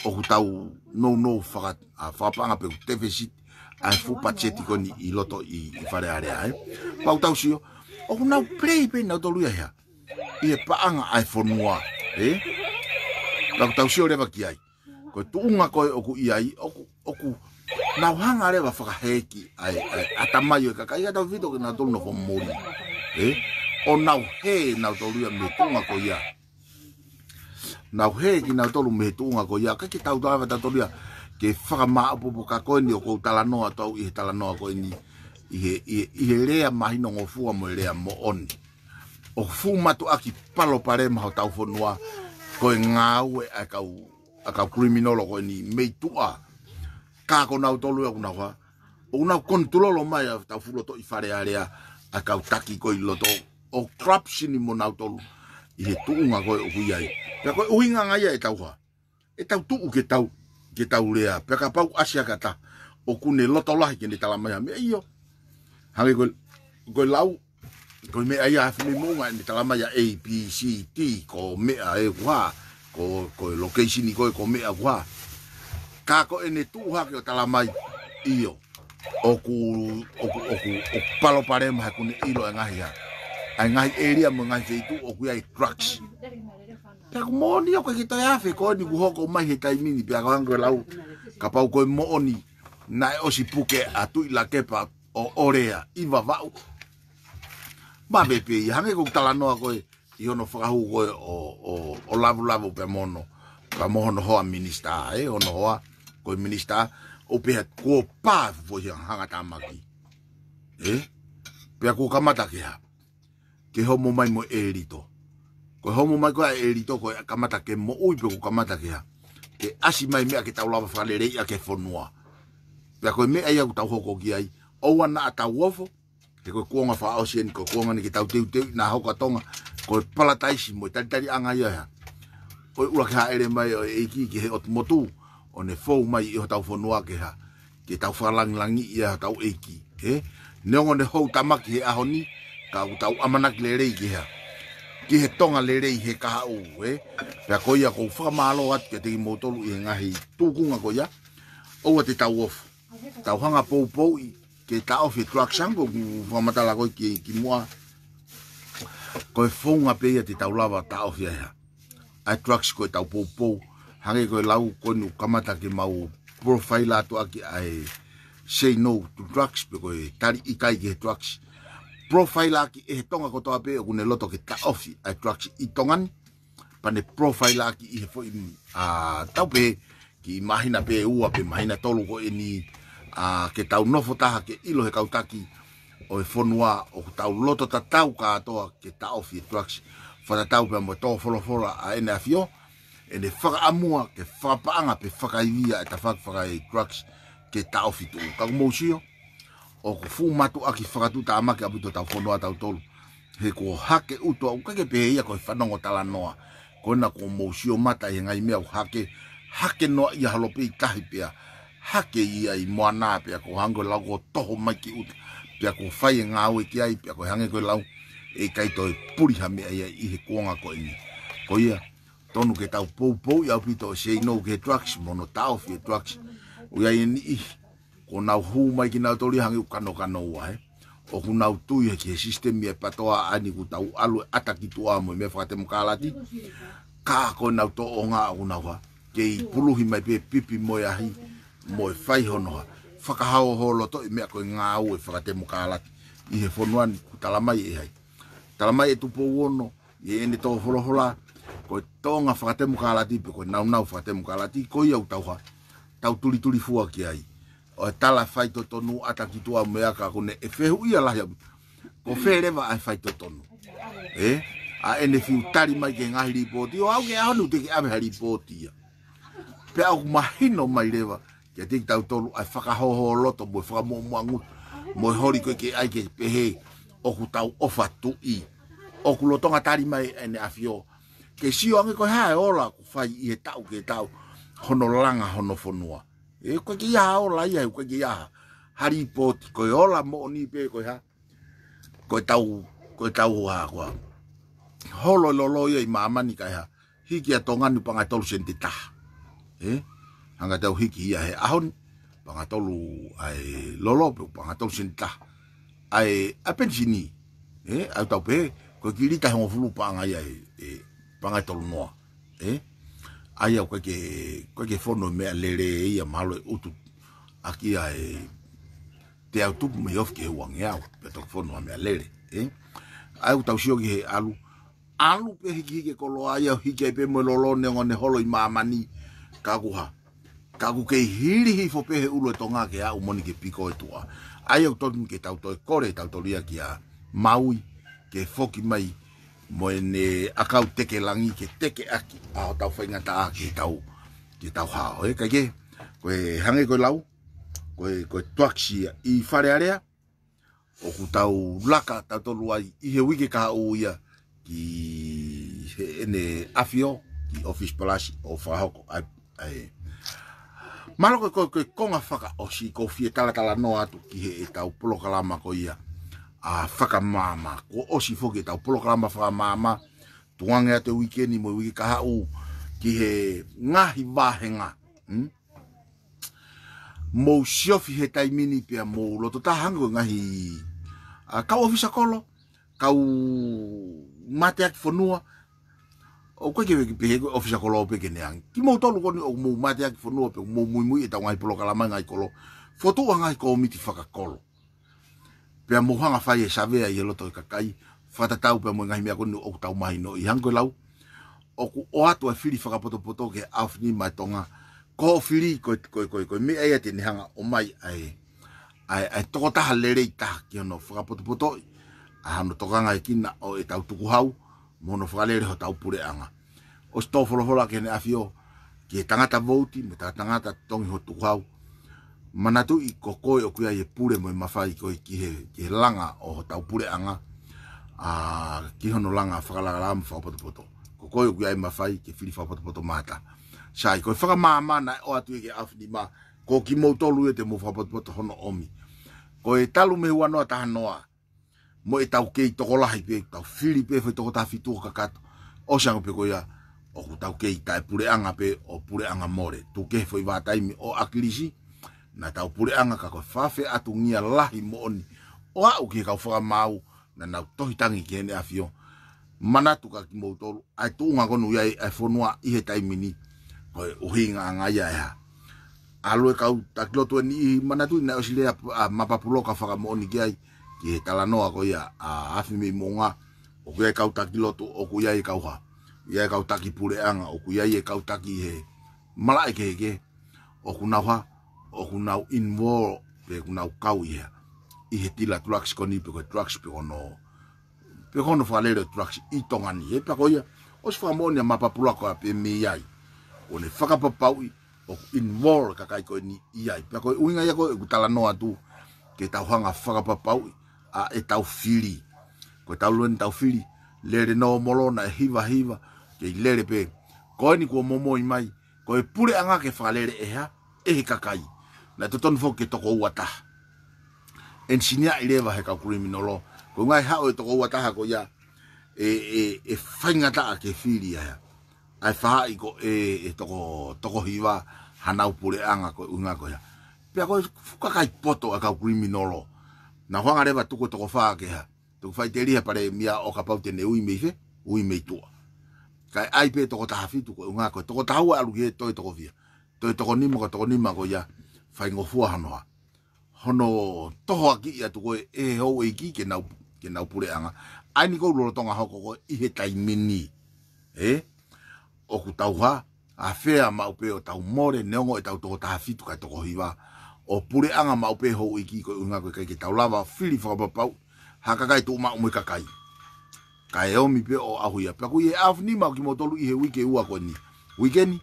ʻOku tau nounou faka-, ʻa, fakapaʻanga pe ʻoku tefesiti ʻa e fuʻu patiseti ko eni ʻi loto ʻi, ʻi Fale Alea, ē. Pea ʻoku tau sio, ʻoku nau play pē nautolu ia hea. ʻI he paʻanga ʻa e fonua, ē. Pea ʻoku tau sio leva ki ai. Ko e tuʻunga ko ē ʻoku ʻi ai, ʻoku, ʻoku nau hanga leva fakahēʻi ʻa e, ʻa e ʻatamai ʻo e kakai, ʻikai ke tau fito ke nautolu nofo muli. Ē? ʻO nau hē nautolu ia mei he tuʻunga ko ia. Nau hē kinautolu mei he tuʻunga ko ia, ʻikai ke tau tala tautolu ia ke fakamāʻopoʻopo ka ko eni ʻoku ou talanoa atu au ʻi he talanoa ko eni, ʻi he, ʻi he, ʻi he lea mahinongofua mo e lea moʻoni. ʻOku fuʻu mātuʻaki palopalema hotau fonua, ko e ngāue ʻa e kau ʻa e kau criminal ko eni mei tuʻa. Ka ko nautolu ia ʻoku nau hā. ʻOku nau control mai ʻa e tau fuʻu loto ʻi Fale Alea, ʻa e kau taki ko ē ʻi loto. ʻOku corruption mo nautolu ʻi he tuʻunga ko ē ʻoku ʻi ai. Pea ko e ʻuhinga ia ʻetau hā. ʻEtau tuʻu ke tau, ke tau lea. Pea kapau ʻasi ʻa e kakai ʻoku ne loto lahi ke ne tala mai ha meʻa ʻio. Hangē ko e, ko e lau, ko e meʻa ia ʻa e fili moʻunga ʻene tala mai ʻa A B C D, ko e meʻa ʻe ua, ko, ko e location ko ē, ko e meʻa ʻe ua. Ka ko ʻene tuʻu hake ʻo tala mai, ʻio. ʻOku, ʻoku, ʻoku, ʻoku palopalema he ʻoku ne ʻilo ʻa e ngaahi hā. ʻA e ngaahi area mo e ngaahi feituʻu ʻoku ʻi ai e drugs. Pea ʻoku moʻoni ʻoku ʻikai ke toe afe ko eni kuo hoko mai he taimi ni pea ko e hangē ko e lau. Kapau ko e moʻoni naʻe ʻosi puke ʻa Tuʻi Lakepa ʻo ʻolea ʻi Vavaʻu. Mave pē ia hangē ko e talanoa ko ē ʻi hono fakahū ko ē ʻo, ʻo, ʻo Lavulavu pea mo hono, pea mo hono hoa minisitā, ē, hono hoa ko e minisitā ʻo pehē kuo pā foʻi hangatāmaki. Ē? Pea kuo kamata ke hā. Ke homo mai mo e ʻelito. Ko e homo mai ko ē ʻa e ʻelito ko e kamata ke moʻui pe kuo kamata ke hā. ke ʻasi mai meʻa ke tau lava fakaleleiʻaki e fonua. Pea ko e meʻa ia ʻoku tau hoko ki ai, ʻoua naʻa tau ofo, he ko e kuonga fakaʻosi eni, ko e kuonga ni ke tau teuteu ʻi hoko ʻa Tonga, ko e palataisi mo e talitaliʻanga ia ʻo e hā. Ko e ʻuluaki hāʻele mai ʻo e ʻEiki ki he ʻotu motu, ʻo ne fou mai ʻi hotau fonua ke hā, ke tau fakalangilangiʻi ʻa hotau ʻEiki, ē? Neongo ʻene houʻeiki tamaki he ʻaho ni, ka ʻoku tau ʻamanaki lelei ki he hā, ki he Tonga lelei he kahaʻu, ē? Pea ko ia ʻoku ou fakamālō atu kiate kimoutolu ʻi he ngaahi tūkunga ko ia, ʻoua te tau ofo. Tau hanga ʻo poupouʻi ke taʻofi e drugs, hangē ko ʻeku fakamatala ko ē ki, kimuʻa. Ko e founga pē ia te tau lava taʻofi ai e hā, ʻa e drugs ko ē ʻoku tau poupou. Hangē ko e lau ko eni ʻoku kamata ke mau profile atu ʻaki ʻa e say no to drugs, pe ko e tali ʻikai ki he drugs. Profile ʻaki ʻe he Tonga kotoa pē ʻoku ne loto ke taʻofi ʻa e drugs ʻi Tonga ni. Pea ne profile ʻaki ʻi he foʻi, ʻa, tau pehē, kiʻi māhina pē ʻe ua pe māhina ʻe tolu ko eni, ʻa, ke tau nofo taha ke ʻilo he kau taki ʻo e fonua ʻoku tau loto tatau kātoa ke taʻofi e drugs. Fakatatau pea mo e tō folofola ʻa ʻEne ʻAfio, ʻene fakaʻamua ke fakapaʻanga pe fakaivia e tafaʻaki faka-drugs ke taʻofi tuʻu. Ka ʻoku mou sio, ʻoku fuʻu mātuʻaki fakatuʻutāmaki ʻaupito hotau fonua ʻatautolu. He kuo hake ʻuto, ʻoku ʻikai ke pehē ia ko e fanongo talanoa. Ko ena kuo mou sio mata ʻi he ngaahi meʻa ʻoku hake, hake noaʻia holo pē ʻi tahi pea hake ia ʻi moana pea ko e hangē ko e lau kuo toho mai ki ʻuta. Pea kuo fai e ngāue ki ai, pea ko e hangē ko e lau ʻe ʻikai toe puli ha meʻa ia ʻi he kuonga ko eni. Ko ia, tonu ke tau poupouʻi ʻaupito e say no ki he drugs, mo hono taʻofi e drugs. ʻOku ʻi ai e niʻihi, kuo nau hū mai kinautolu ia hangē ʻoku kanokanoua, ē? ʻOku nau tui ia ki he sisitemi ʻa e PATOA ʻa eni ʻoku tau ʻalu ʻo ʻata ki tuʻa mo e meʻa fakatemokālati. Ka ko ʻenau tōʻonga ʻoku nau hā, kei puluhi mai pē pipi mo e ahi, mo e fai hono hā, fakahoholotoʻi e meʻa ko e ngāue fakatemokālati ʻi he fonua ni. ʻOku tala mai ʻe hai? Tala mai ʻe Tupou Ono, ʻi heʻene tō folofola, ko e tōʻonga fakatemokālati pe ko e nāunau fakatemokālati, ko ia ʻoku tau hā, tau tulitulifua ki ai. ʻO e tala faitotonu ʻata ki tuʻa mo e aka, ko ʻene fehuʻia lahi ʻaupito, ko fē leva ʻa e faitotonu, ē? ʻA ʻene fiu tali mai ki he ngaahi lipooti, ʻo aʻu ki he ʻaho ni ʻoku teʻeki ʻave ha lipooti ia. Pea ʻoku mahino mai leva kiate kitautolu ʻa e fakahoholoto mo e fakamuʻomuʻa ngutu, mo e holi ko ē ke ʻai ke pehē ʻoku tau ʻofa tuʻi. ʻOku lolotonga tali mai ʻEne ʻAfio ke sio ange ko e hā e ola ʻoku fai ʻi he taʻu ki he taʻu hono langa hono fonua. ʻE, ʻoku ʻikai ke ʻi ai ha ola ia, ʻoku ʻikai ke ʻi ai ha lipooti, ko e ola moʻoni pē ko e hā, ko ʻetau, ko ʻetau hā, ko e holo e lolo ia ʻi māmani kae hā, hiki ʻa Tonga ni paʻanga ʻe tolu sēniti taha. Ē? Hanga ʻe tautolu ʻo hiki ia he ʻaho ni, paʻanga ʻe tolu ʻa e lolo pe paʻanga ʻe tolu sēniti taha ʻa e, ʻa e penisini. Ē? ʻOku tau pehē, ko e kiʻi lita ʻe hongofulu paʻanga ia ʻe, ē, paʻanga ʻe tolu noa. Ē? ʻA ia ʻoku ʻikai ke, ʻoku ʻikai ke fonu e meʻalele ia, mahalo ʻe utu ʻaki ʻa e teau tupu mei he ofi ki he uangeau, pea toki fonu ha meʻalele, ē? ʻA ia ʻoku tau sio ki he ʻalu, ʻalu pē hikihiki e koloa ia, hiki ai pē mo e lolo neongo ʻene holo ʻi māmani, ka ʻoku hā, ka ʻoku kei hili hifo pē he ʻulu e Tonga ke aʻu moʻoni ki he piko e tuʻa. ʻA ia ʻoku totonu ke tau toe kole tautolu ia kia Maui, ke foki mai mo ʻene ʻakau teke langi ke teke ʻaki ʻa hotau faingataʻa ke tau, ke tau hao. Ē, kae kehe, ko e hangē ko e lau, ko e, ko e tuakisi ia ʻi Fale Alea, ʻoku tau laka tautolu ai ʻi he uike kahaʻu ia ki heʻene ʻafio, ki ʻOfisi Palasi ʻo fakahoko ai, ai. Mālō ko e, ko e, ko e konga fakaʻosi, ʻoku ou fie talatalanoa atu ki heʻetau polokalama ko ia ʻa Fakamaama. Kuo ʻosi foki ʻetau polokalama Fakamaama, tukuange atu e uike ni mo e uike kahaʻu ki he ngaahi vāhenga. Hmm? Mou siofi he taimi ni pea mou loto taha hangē ko e ngaahi, ʻa, kau ʻōfisa kolo, kau mateaki fonua, ʻoku ʻikai ke pehē ko e ʻōfisa kolo pē ke ne angi. Kimoutolu ko eni ʻoku mou mateaki fonua pe ʻoku mou muimui ʻetau ngaahi polokalama ngaahi kolo, fokotuʻu ha ngaahi kōmiti fakakolo. Pea mou hanga ʻo fai e savea ʻi he loto e kakai, fakatatau pea mo e ngaahi meʻa ko eni ʻoku tau mahinoʻi, hangē ko e lau, ʻoku ʻoatu e fili fakapotopoto ki he ʻaofinima ʻa Tonga. Ko e fili ko e, ko e, ko e, ko e meʻa ia te ne hanga ʻo ʻomai ʻa e, ʻa e, ʻa e tokotaha lelei taha ki hono fakapotopotoʻi ʻa hono tokangaekina ʻo ʻetau tukuhau, mo hono fakalele hotau puleʻanga. ʻOsi tō folofola ki heʻene ʻafio, ki he tangata vouti, mo e tangata tongi ho tukuhau. Manatuʻi ko koe ʻoku ʻi ai e pule mo e mafai ko ē ki he, ki he langa ʻo hotau puleʻanga, ʻa, ki hono langa fakalakalaka mo fakapotopoto. Ko koe ʻoku ʻi ai e mafai ke fili fakapotopoto mata. Sai, ko e fakamāmā naʻe ʻoatu ia ki he ʻAofinima, ko kimoutolu ia te mou fakapotopoto hono ʻomi. Ko e talu mei he ua noa taha noa, mo ʻetau kei tokolahi pē, tau fili pē foʻi toko taha fitu ʻo kakato. ʻOsi ange pē ko ia, ʻoku tau kei taʻepuleʻanga pē ʻo puleʻanga mole. Tuku kehe foʻi vahaʻa taimi ʻo ʻAkilisi, naʻa tau puleʻanga ka ko e faʻa feʻatungia lahi moʻoni ʻo aʻu ki he kau fakamaau, naʻa nau tohi tangi ki heʻene ʻAfio. Manatu kia kimoutolu, ʻa e tuʻunga ko eni ʻoku ʻi ai ʻa e fonua ʻi he taimi ni, ko e ʻuhinga ange ia ʻe hā. ʻAlu e kau taki lotu ʻe niʻihi, manatuʻi naʻe ʻosi lea ʻa Mapapuloka fakamoʻoni ki ai, ki he talanoa ko ia ʻa Afimeimoʻunga, ʻoku ʻi ai e kau taki lotu, ʻoku ʻi ai e kau hā, ʻi ai e kau taki puleʻanga, ʻoku ʻi ai e kau taki he malaʻe kehekehe, ʻoku nau hā, ʻoku nau involve, pe ʻoku nau kau ʻi he, ʻi he tila drugs ko eni pe ko e drugs pe ko hono, pe ko hono fakalele ʻo e drugs ʻi Tonga ni. He pea ko ia, ʻosi fakamoʻoni ʻa Mapapuloka pē mei ai, ʻo ne fakapapauʻi ʻoku involve e kakai ko eni ʻi ai. Pea ko e ʻuhinga ia ko ē ʻeku talanoa atu, ke tau hanga fakapapauʻi ʻa ʻetau fili. Ko ʻetau lue ʻetau fili, lele nōmolo naʻe hivahiva, kei lele pē. Ko eni kuo momoi mai, ko e puleʻanga ke fakalele ʻe hā, ʻe he kakai. Naʻe totonu foki ke toko ua taha. ʻEnisiniaʻi leva he kau criminal law. Ko e ngaahi haʻu e toko ua taha ko ia, ʻe, ʻe, ʻe faingataʻa ke fili ai ʻa e faʻahi ko ē ʻe toko, toko hiva hanau puleʻanga ko e ʻuhinga ko ia. Pea ko e fuʻu kakai poto ʻa e kau criminal law. Naʻa nau hanga leva tuku e toko fā ke hā, tuku faʻiteliha Palēmia ʻo kapau te ne ui mei fē, ui mei tuʻa. Kae ʻai pē toko taha fitu ko e ʻuhinga ko e toko taha ua ʻalu ki he toe toko fiha. Toe toko nima ko e toko nima ko ia, faingofua hono hā, hono tohoakiʻi atu ko ē ʻe he houʻeiki ke nau, ke nau puleʻanga. ʻA eni ʻoku lolotonga hoko ko ē ʻi he taimi ni. Ē? ʻOku tau hā, ʻa fea maʻu pē ʻo tau mole, neongo ʻetau toko taha fitu kae toko hiva. ʻO puleʻanga maʻu pē houʻeiki ko e ʻuhinga ko e ʻikai ke tau lava fili fakapapauʻi ha kakai tuʻu maʻu mo e kakai. Kae ʻomi pē ʻo ʻauhia. Pea ʻoku ʻi he ʻAofinima ʻo kimoutolu ʻi he uike ua ko eni. Uike ni,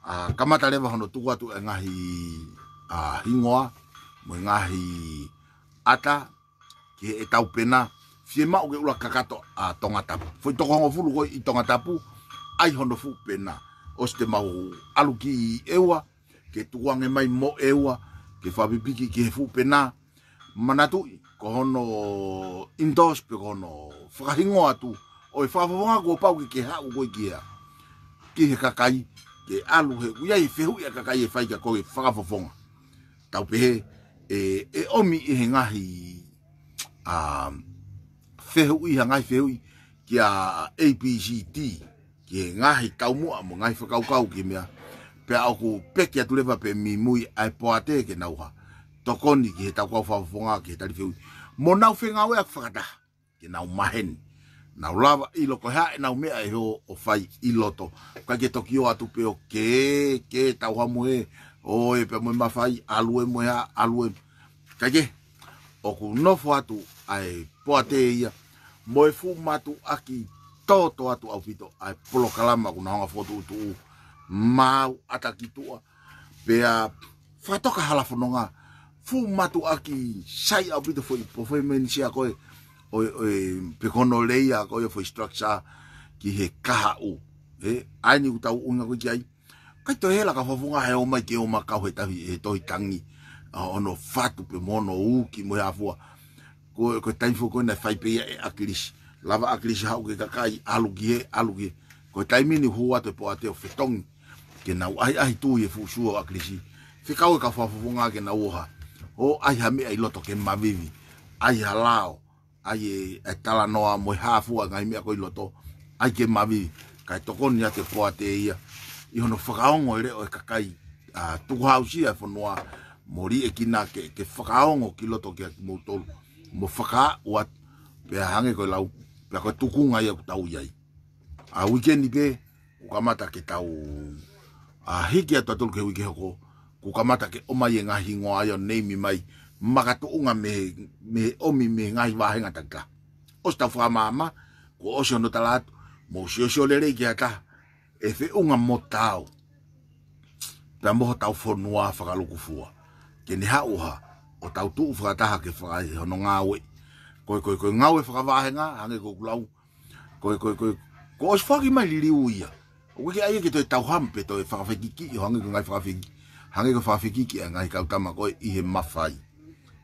ʻa, kamata leva hono tuku atu e ngaahi, ʻa, hingoa, mo e ngaahi ʻata, ki heʻetau pena, fiemaʻu ke ʻuluaki kakato ʻa Tongatapu. Foʻi toko hongofulu ko ē ʻi Tongatapu, ʻai hono fuʻu pena. ʻOsi te mau ʻalu ki ʻEua, ke tukuange mai mo ʻEua, ke fakapipiki ki he fuʻu pena. Manatuʻi, ko hono endorse pe ko hono fakahingoa atu ʻo e fakafofonga kuo pau ke ke haʻu ko ē ki hē, ki he kakai, ke ʻalu he, ʻoku ʻi ai e fehuʻi ʻa e kakai ʻe fai kia koe fakafofonga. Tau pehē, ʻe, ʻe ʻomi ʻe he ngaahi, ʻa, fehuʻi, ha ngaahi fehuʻi kia A B C D, ki he ngaahi taumuʻa mo e ngaahi fakakaukau ki he meʻa. Pea ʻoku peki atu leva pē mei mui ʻa e poate ke nau hā, tokoni ki he tau kau fakafofonga ki he tali fehuʻi. Mo nau fengāueʻaki fakataha ke nau maheni. Nau lava ʻilo ko e hā ʻenau meʻa ʻe hoko ʻo fai ʻi loto. ʻIkai ke toki ō atu pē ʻo kē, kē tau hamu ē, ʻo ē pē mo e mafai, ʻalu ē mo e hā, ʻalu ē. ʻIkai ke, ʻoku nofo atu ʻa e poate ia, mo e fuʻu mātuʻaki tōtōatu ʻaupito ʻa e polokalama ʻoku nau hanga fokotuʻutuʻu, maʻu ʻata ki tuʻa, pea fakatoka hala fononga, fuʻu mātuʻaki sai ʻaupito foʻi performance ia ko ē, ʻo e, ʻo e, pe ko hono lelei ia ko ē foʻi structure ki he kahaʻu. Ē, ʻa eni ʻoku tau ʻuhinga ko ē ki ai. ʻIkai toe hela ka fakafofonga he ō mai ke ō mai kau he tahi, he tohi tangi, ʻa hono fatu pe mo hono uki mo e hā fua. Ko, ko e taimi foki ko ē naʻe fai pē ia ʻe ʻAkilisi. Lava ʻAkilisi haʻu ki he kakai, ʻalu ki hē, ʻalu ki hē. Ko e taimi ni hū atu e poate ʻo fetongi ke nau ʻahiʻahi tui e fuʻu sua ʻo ʻAkilisi. Fekau e kau fakafofonga ke nau ō hā, ʻo ʻai ha meʻa ʻi loto ke mavivi. ʻAi ha lao, ʻai e, e talanoa mo e hā fua ngaahi meʻa ko ē ʻi loto, ʻai ke mavivi. Kae tokoni atu e poate ia ʻi hono fakaongo e leʻo e kakai, ʻa, tukuhausia e fonua mo liʻekina ke, ke fakaongo ki loto kia kimoutolu. Mo fakaaʻu atu, pea hangē ko e lau, pea ko e tukunga ia ʻoku tau ʻi ai. ʻA, uike ni pē, kuo kamata ke tau, ʻa, hiki atu ʻa tolu ki he uike hoko, kuo kamata ke ʻomai e ngaahi hingoa ia ʻo neimi mai, makatuʻunga mei he, mei he ʻomi mei he ngaahi vāhenga takitaha. ʻOsi tau fakamāmā, kuo ʻosi hono tala atu, mou siosio lelei ki ha taha ʻe feʻunga mo taau. pea mo hotau fonua fakalūkufua. Ke ne haʻu ʻo tau tuʻu fakataha ke fai hono ngāue. Ko e, ko e, ko e ngāue fakavahenga, hangē ko ʻeku lau. Ko e, ko e, ko e, ko e ʻosi foaki mai liliu ia. ʻOku ʻikai ke ʻai ia ke toe tauhamu pe toe fakafekiki, ʻo hangē ko e ngaahi fakafekiki. Hangē ko e fakafekiki ʻa e ngaahi kau tama ko ē ʻi he mafai.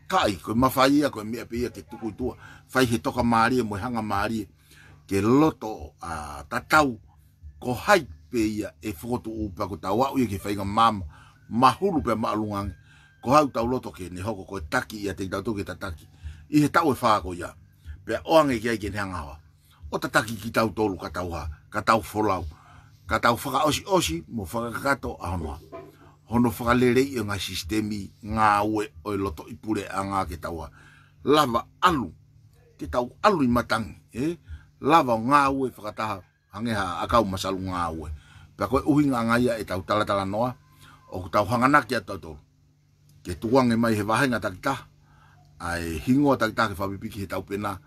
Kae, ko e mafai ia, ko e meʻa pē ia ke tuku ʻi tuʻa. Fai he toka mālie, mo e hanga mālie. Ke loto, ʻa, tatau, ko hai pē ia ʻe fokotuʻu pea ko ʻetau aʻu ia ki he faʻahinga maama, mahulu pea māʻolunga ange. Ko hai ʻoku tau loto ke ne hoko ko e taki ia ʻiate kitautolu ke tataki. ʻI he taʻu ʻe fā ko ia. Pea ʻoange ki ai ke ne hanga ʻo tataki kitautolu ka tau hā, ka tau folau. Ka tau fakaʻosiʻosi mo fakakakato ʻa hono hā. Hono fakaleleiʻi ʻo e ngaahi sisitemi ngāue ʻo e lotoʻi puleʻanga ke tau hā. Lava ʻalu. Ke tau ʻalu ʻi matangi, ē? Lava ʻo ngāue fakataha hangē ha ʻakau masalu ngāue. Pea ko e ʻuhinga ia ʻetau talatalanoa, ʻoku tau hanganaki atu tautolu. Ke tukuange mai he vahenga takitaha, ʻa e hingoa takitaha ke fakapipiki he tau pena.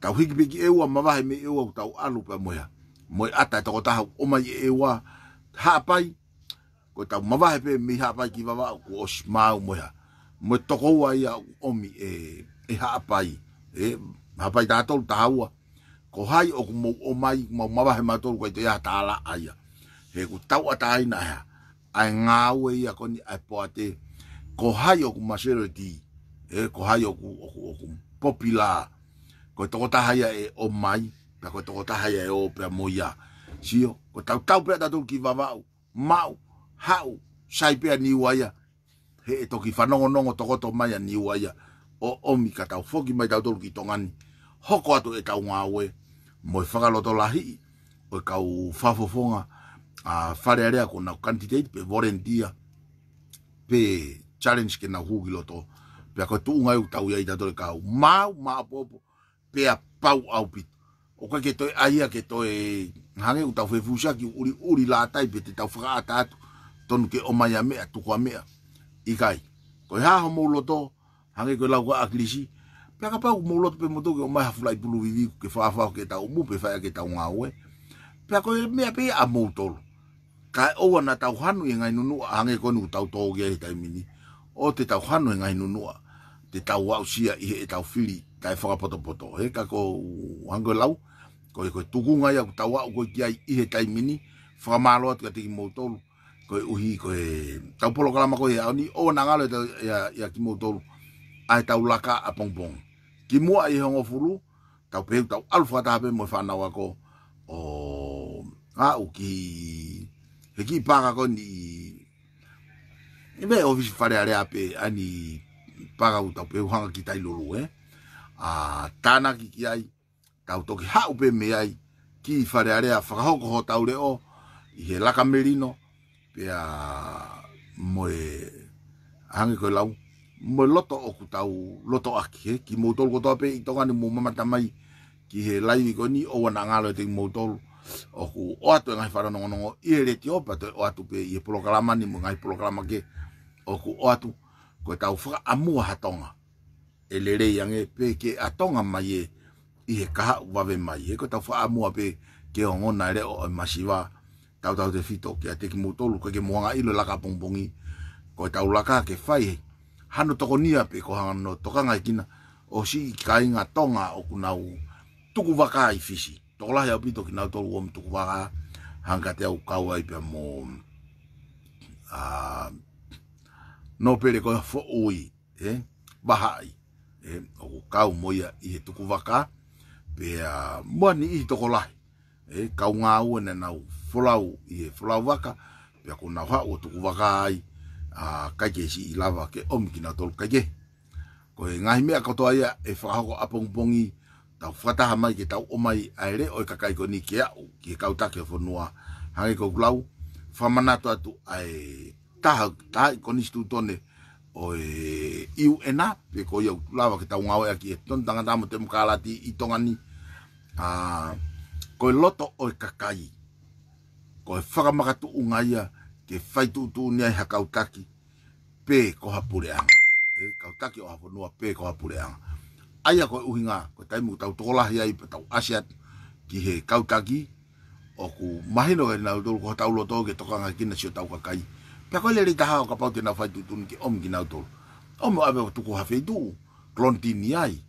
Tau hiki pē ki ʻEua, mavahe mei ʻEua ʻoku tau ʻalu pea mo e hā. Mo e ʻata ʻe toko taha ʻoku ʻomai ʻe ʻEua, Haʻapai, ko ʻetau mavahe pē mei Haʻapai ki Vavaʻu kuo ʻosi maau mo e hā. Mo e toko ua ia ʻoku ʻomi ʻe, ʻe Haʻapai. ʻE, Haʻapai taha tolu, taha ua. Ko hai ʻoku mou ʻomai, mau mavahe mautolu ko e te ia tālaʻa ia. He ʻoku tauʻatāina ʻa e hā. ʻA e ngāue ia ko eni ʻa e poate. Ko hai ʻoku majority. ʻE, ko hai ʻoku, ʻoku, ʻoku popular. Ko e tokotaha ia ʻe ʻomai. Pea ko e tokotaha ia ʻe ō pea mo ia. Sio, ko e tau tau pē ʻa tautolu ki Vavaʻu. Maʻu, haʻu, sai pē ʻa Niua ia. He ʻe toki fanongonongo tokoto mai ʻa Niua ia ʻo ʻomi ka tau foki mai tautolu ki Tonga ni. Hoko atu ʻetau ngāue mo e fakalotolahiʻi ʻo e kau fakafofonga, ʻa, Fale Alea ko ʻenau candidate pe volunteer pe challenge ke nau hū ki loto. Pea ko e tuʻunga ʻoku tau ʻi ai tautolu e kau maau, maʻopoʻopo, pea pau ʻaupito. ʻOku ʻikai ke toe ʻai ia ke toe hangē ʻoku tau fefusiaki ʻuliʻuli lātai pe te tau fakaʻata atu. Tonu ke ʻomai ʻa meʻa, tuku ʻa meʻa. ʻIkai. Ko e hā homou loto, hangē ko e lau ko ē ʻa ʻAkilisi. Pea kapau ʻoku mou loto pē moutolu ke ʻomai ha fulaʻi pulu viviku ke fafao ke tau mu pe fai ʻaki ʻetau ngāue. Pea ko e meʻa pē ia ʻa moutolu. Kae ʻoua naʻa tau hanu ʻi he ngaahi nunuʻa hangē ko eni ʻoku tau tō ki ai he taimi ni. ʻO te tau hanu he ngaahi nunuʻa. Te tau aʻusia ʻi heʻetau fili taʻe fakapotopoto. He ka ko hangē ko e lau. Ko e, ko e tukunga ia ʻoku tau aʻu ko ē ki ai ʻi he taimi ni. Fakamālō atu kiate kimoutolu. Koeʻuhi ko e tau polokalama ko ē he ʻaho ni ʻoua naʻa ngalo ʻe tau, ia, ia kimoutolu. ʻA e tau laka ʻapongipongi. Kimuʻa ʻi he hongofulu, tau pehē ʻoku tau ʻalu fakataha pē mo e fānau ako ʻo aʻu ki he kiʻi paka ko eni ʻi he ʻōfisi Fale Alea pē ʻa eni paka ʻoku tau pehē ʻoku hanga ki Tailulu, ē. ʻA, tānaki ki ai, tau toki haʻu pē mei ai ki Fale Alea fakahoko hotau leʻo ʻi he laka melino, pea mo e hangē ko e lau, mo e loto ʻoku tau loto ʻaki, he kimoutolu kotoa pē ʻi Tonga ni mou mamata mai ki he laivi ko eni ʻoua naʻa ngalo ʻiate kimoutolu. ʻOku ʻoatu e ngaahi fakanongonongo ʻi he letiō pea toe ʻoatu pē ʻi he polokalama ni mo e ngaahi polokalama kehe. ʻOku ʻoatu ko e tau fakaʻamua ha Tonga ʻe lelei ange pē ke ʻatonga mai ē ʻi he kahaʻu vave mai. He ko e tau fakaʻamua pē ke ongona e leʻo ʻo e masiva. Tautautefito kiate kimoutolu, ʻikai ke mou hanga ʻilo e laka ʻapongipongi. Ko e tau laka ke fai hano tokonia pe ko hano tokangaekina ʻo siʻi kāinga Tonga ʻoku nau tukuvaka ʻi Fisi. Tokolahi ʻaupito kinautolu ʻoku ʻomi tukuvaka, hangē kiate au kau ai pea mo, ʻa, Nōpele ko e Foʻui, ē, Vahaʻi, ē, ʻoku kau mo ia ʻi he tukuvaka, pea mo e niʻihi tokolahi, ē, kau ngāue naʻa nau folau ʻi he folau vaka, pea kuo nau haʻu ʻo tukuvaka ai, ʻa, ʻikai ke siʻi lava ke ʻomi kinautolu, ʻikai ke. Ko e ngaahi meʻa kotoa ia ʻe fakahoko ʻapongipongi, tau fakataha mai ke tau ʻomai ʻa e leʻo ʻo e kakai ko eni ke aʻu ki he kau taki ʻo e fonua. Hangē ko ʻeku lau, fakamanatu atu ʻa e taha, taha ʻi konisitūtone ʻo e U N, pe ko ia ʻoku lava ke tau ngāueʻaki ʻe he tonu tangata mo e temokalati ʻi Tonga ni. ʻA, ko e loto ʻo e kakai, ko e fakamakatuʻunga ia ke fai tuʻutuʻuni ai ha kau taki pe ko ha puleʻanga. ʻE, kau taki ʻo ha fonua pe ko ha puleʻanga. ʻA ia ko e ʻuhinga, ko e taimi ʻoku tau tokolahi ai pea tau ʻasi atu ki he kau taki, ʻoku mahino kiate kinautolu ko hotau loto ke tokangaekina siʻotau kakai. Pea ko e lelei taha ʻo kapau te nau fai tuʻutuʻuni ke ʻomi kinautolu. ʻOmi ʻo ʻave ʻo tuku ha feituʻu, kolonitini ai,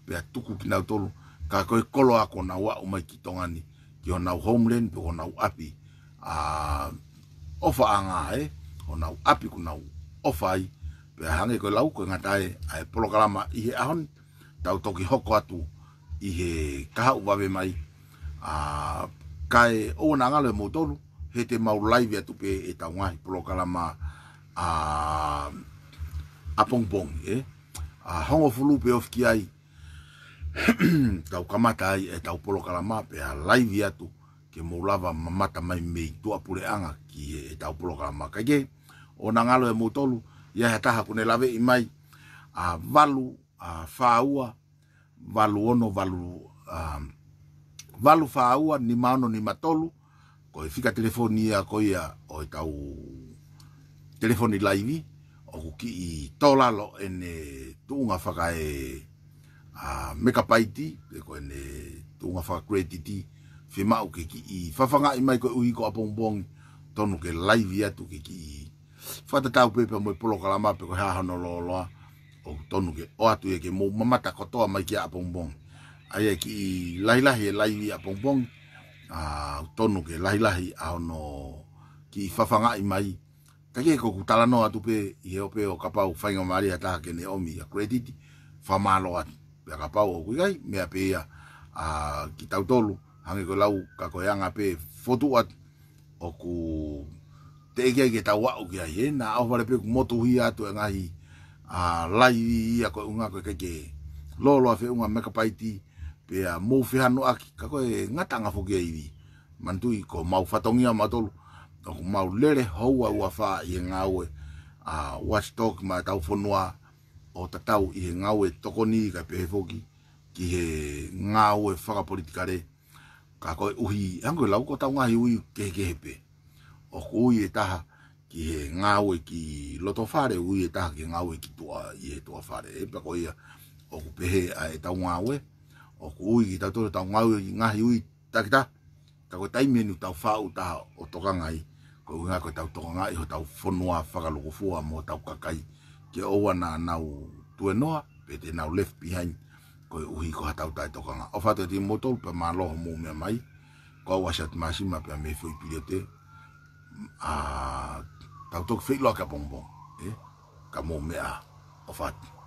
pea tuku kinautolu, ka ko e koloa kuo nau aʻu mai ki Tonga ni, ki honau homeland, pe honau ʻapi, ʻa, ʻofaʻanga ē, honau ʻapi kuo nau ʻofa ai, pea hangē ko e lau ko e ngata ē, ʻa e polokalama ʻi he ʻaho ni, tau toki hoko atu ʻi he kahaʻu vave mai, ʻa, kae ʻoua naʻa ngalo ʻe moutolu, he te mau live atu pē ʻetau ngaahi polokalama, ʻa, ʻapongipongi, ē? ʻA, hongofulu pē ofi ki ai, tau kamata ai ʻetau polokalama, pea live atu, ke mou lava mamata mai mei tuʻapuleʻanga ki he, ʻetau polokalama. Kae kehe, ʻoua naʻa ngalo ʻe moutolu, ʻi ai ha taha kuo ne laveʻi mai, ʻa, valu, ʻa, fā ua, valu ono, valu, ʻa, valu fā ua, nima ono nima tolu, ko e fika telefoni ia ko ia ʻo ʻetau telefoni live, ʻoku kiʻi tō lalo ʻene tuʻunga fakae, ʻa, mekapaiti, pe ko ʻene tuʻunga fakakuletiti, fiemaʻu ke kiʻi fafangaʻi mai koeʻuhi ko ʻapongipongi, tonu ke live atu ke kiʻi fakatatau pē pea mo e polokalama pe ko e hā hono lōloa, ʻoku tonu ke ʻoatu ia ke mou mamata kotoa mai ki ai ʻapongipongi. ʻA ia kiʻi lahilahi e live ʻapongipongi, ʻa, ʻoku tonu ke lahilahi ʻa hono kiʻi fafangaʻi mai. Kae kehe ko ʻeku talanoa atu pē ʻi he ope ʻo kapau faingamālie ha taha ke ne ʻomi ha kolititi, fakamālō atu. Pea kapau ʻoku ʻikai, meʻa pē ia, ʻa, kitautolu, hangē ko e lau, ka ko e anga pē fotu atu, ʻoku teʻeki ai ke tau aʻu ki ai, ē, naʻa ʻohovale pē ʻoku motuhia atu e ngaahi, ʻa, live ia ko e ʻuhinga ko e ʻikai ke lōloa feʻunga mekapaiti, pea mou fehanuʻaki, ka ko e ngataʻanga foki e ivi. Manatuʻi ko homau fatongia mautolu, ʻoku mau lele houa ua fā ʻi he ngāue, ʻa, watchdog maʻa ʻetau fonua, ʻo tatau ʻi he ngāue tokoni kae pehē foki, ki he ngāue fakapolitikale, ka koeʻuhi, hangē ko e lau ko ʻetau ngaahi ui kehekehe pē. ʻOku ui e taha ki he ngāue ki loto fale, ui e taha ki he ngāue ki tuʻa, ʻi he tuʻa fale. ʻE pea ko ia, ʻoku pehē ʻa ʻetau ngāue, ʻoku ui kitautolu ʻetau ngāue ki he ngaahi ui takitaha, ka ko e taimi eni ʻoku tau faʻu taha ʻo tokanga ai, ko e ʻuhinga ko ʻetau tokangaʻi hotau fonua fakalūkufua mo hotau kakai, ke ʻoua naʻa nau tuenoa, pe te nau left behind, koeʻuhi ko haʻatau taʻetokanga. ʻOfa atu kiate kimoutolu pea mālō hoʻomou meʻa mai, ko au ʻa Siate Māsima pea mei Fuipiliote, ʻa, tau toki feʻiloaki ʻapongipongi, ē? Ka mou meʻa ā, ʻofa atu.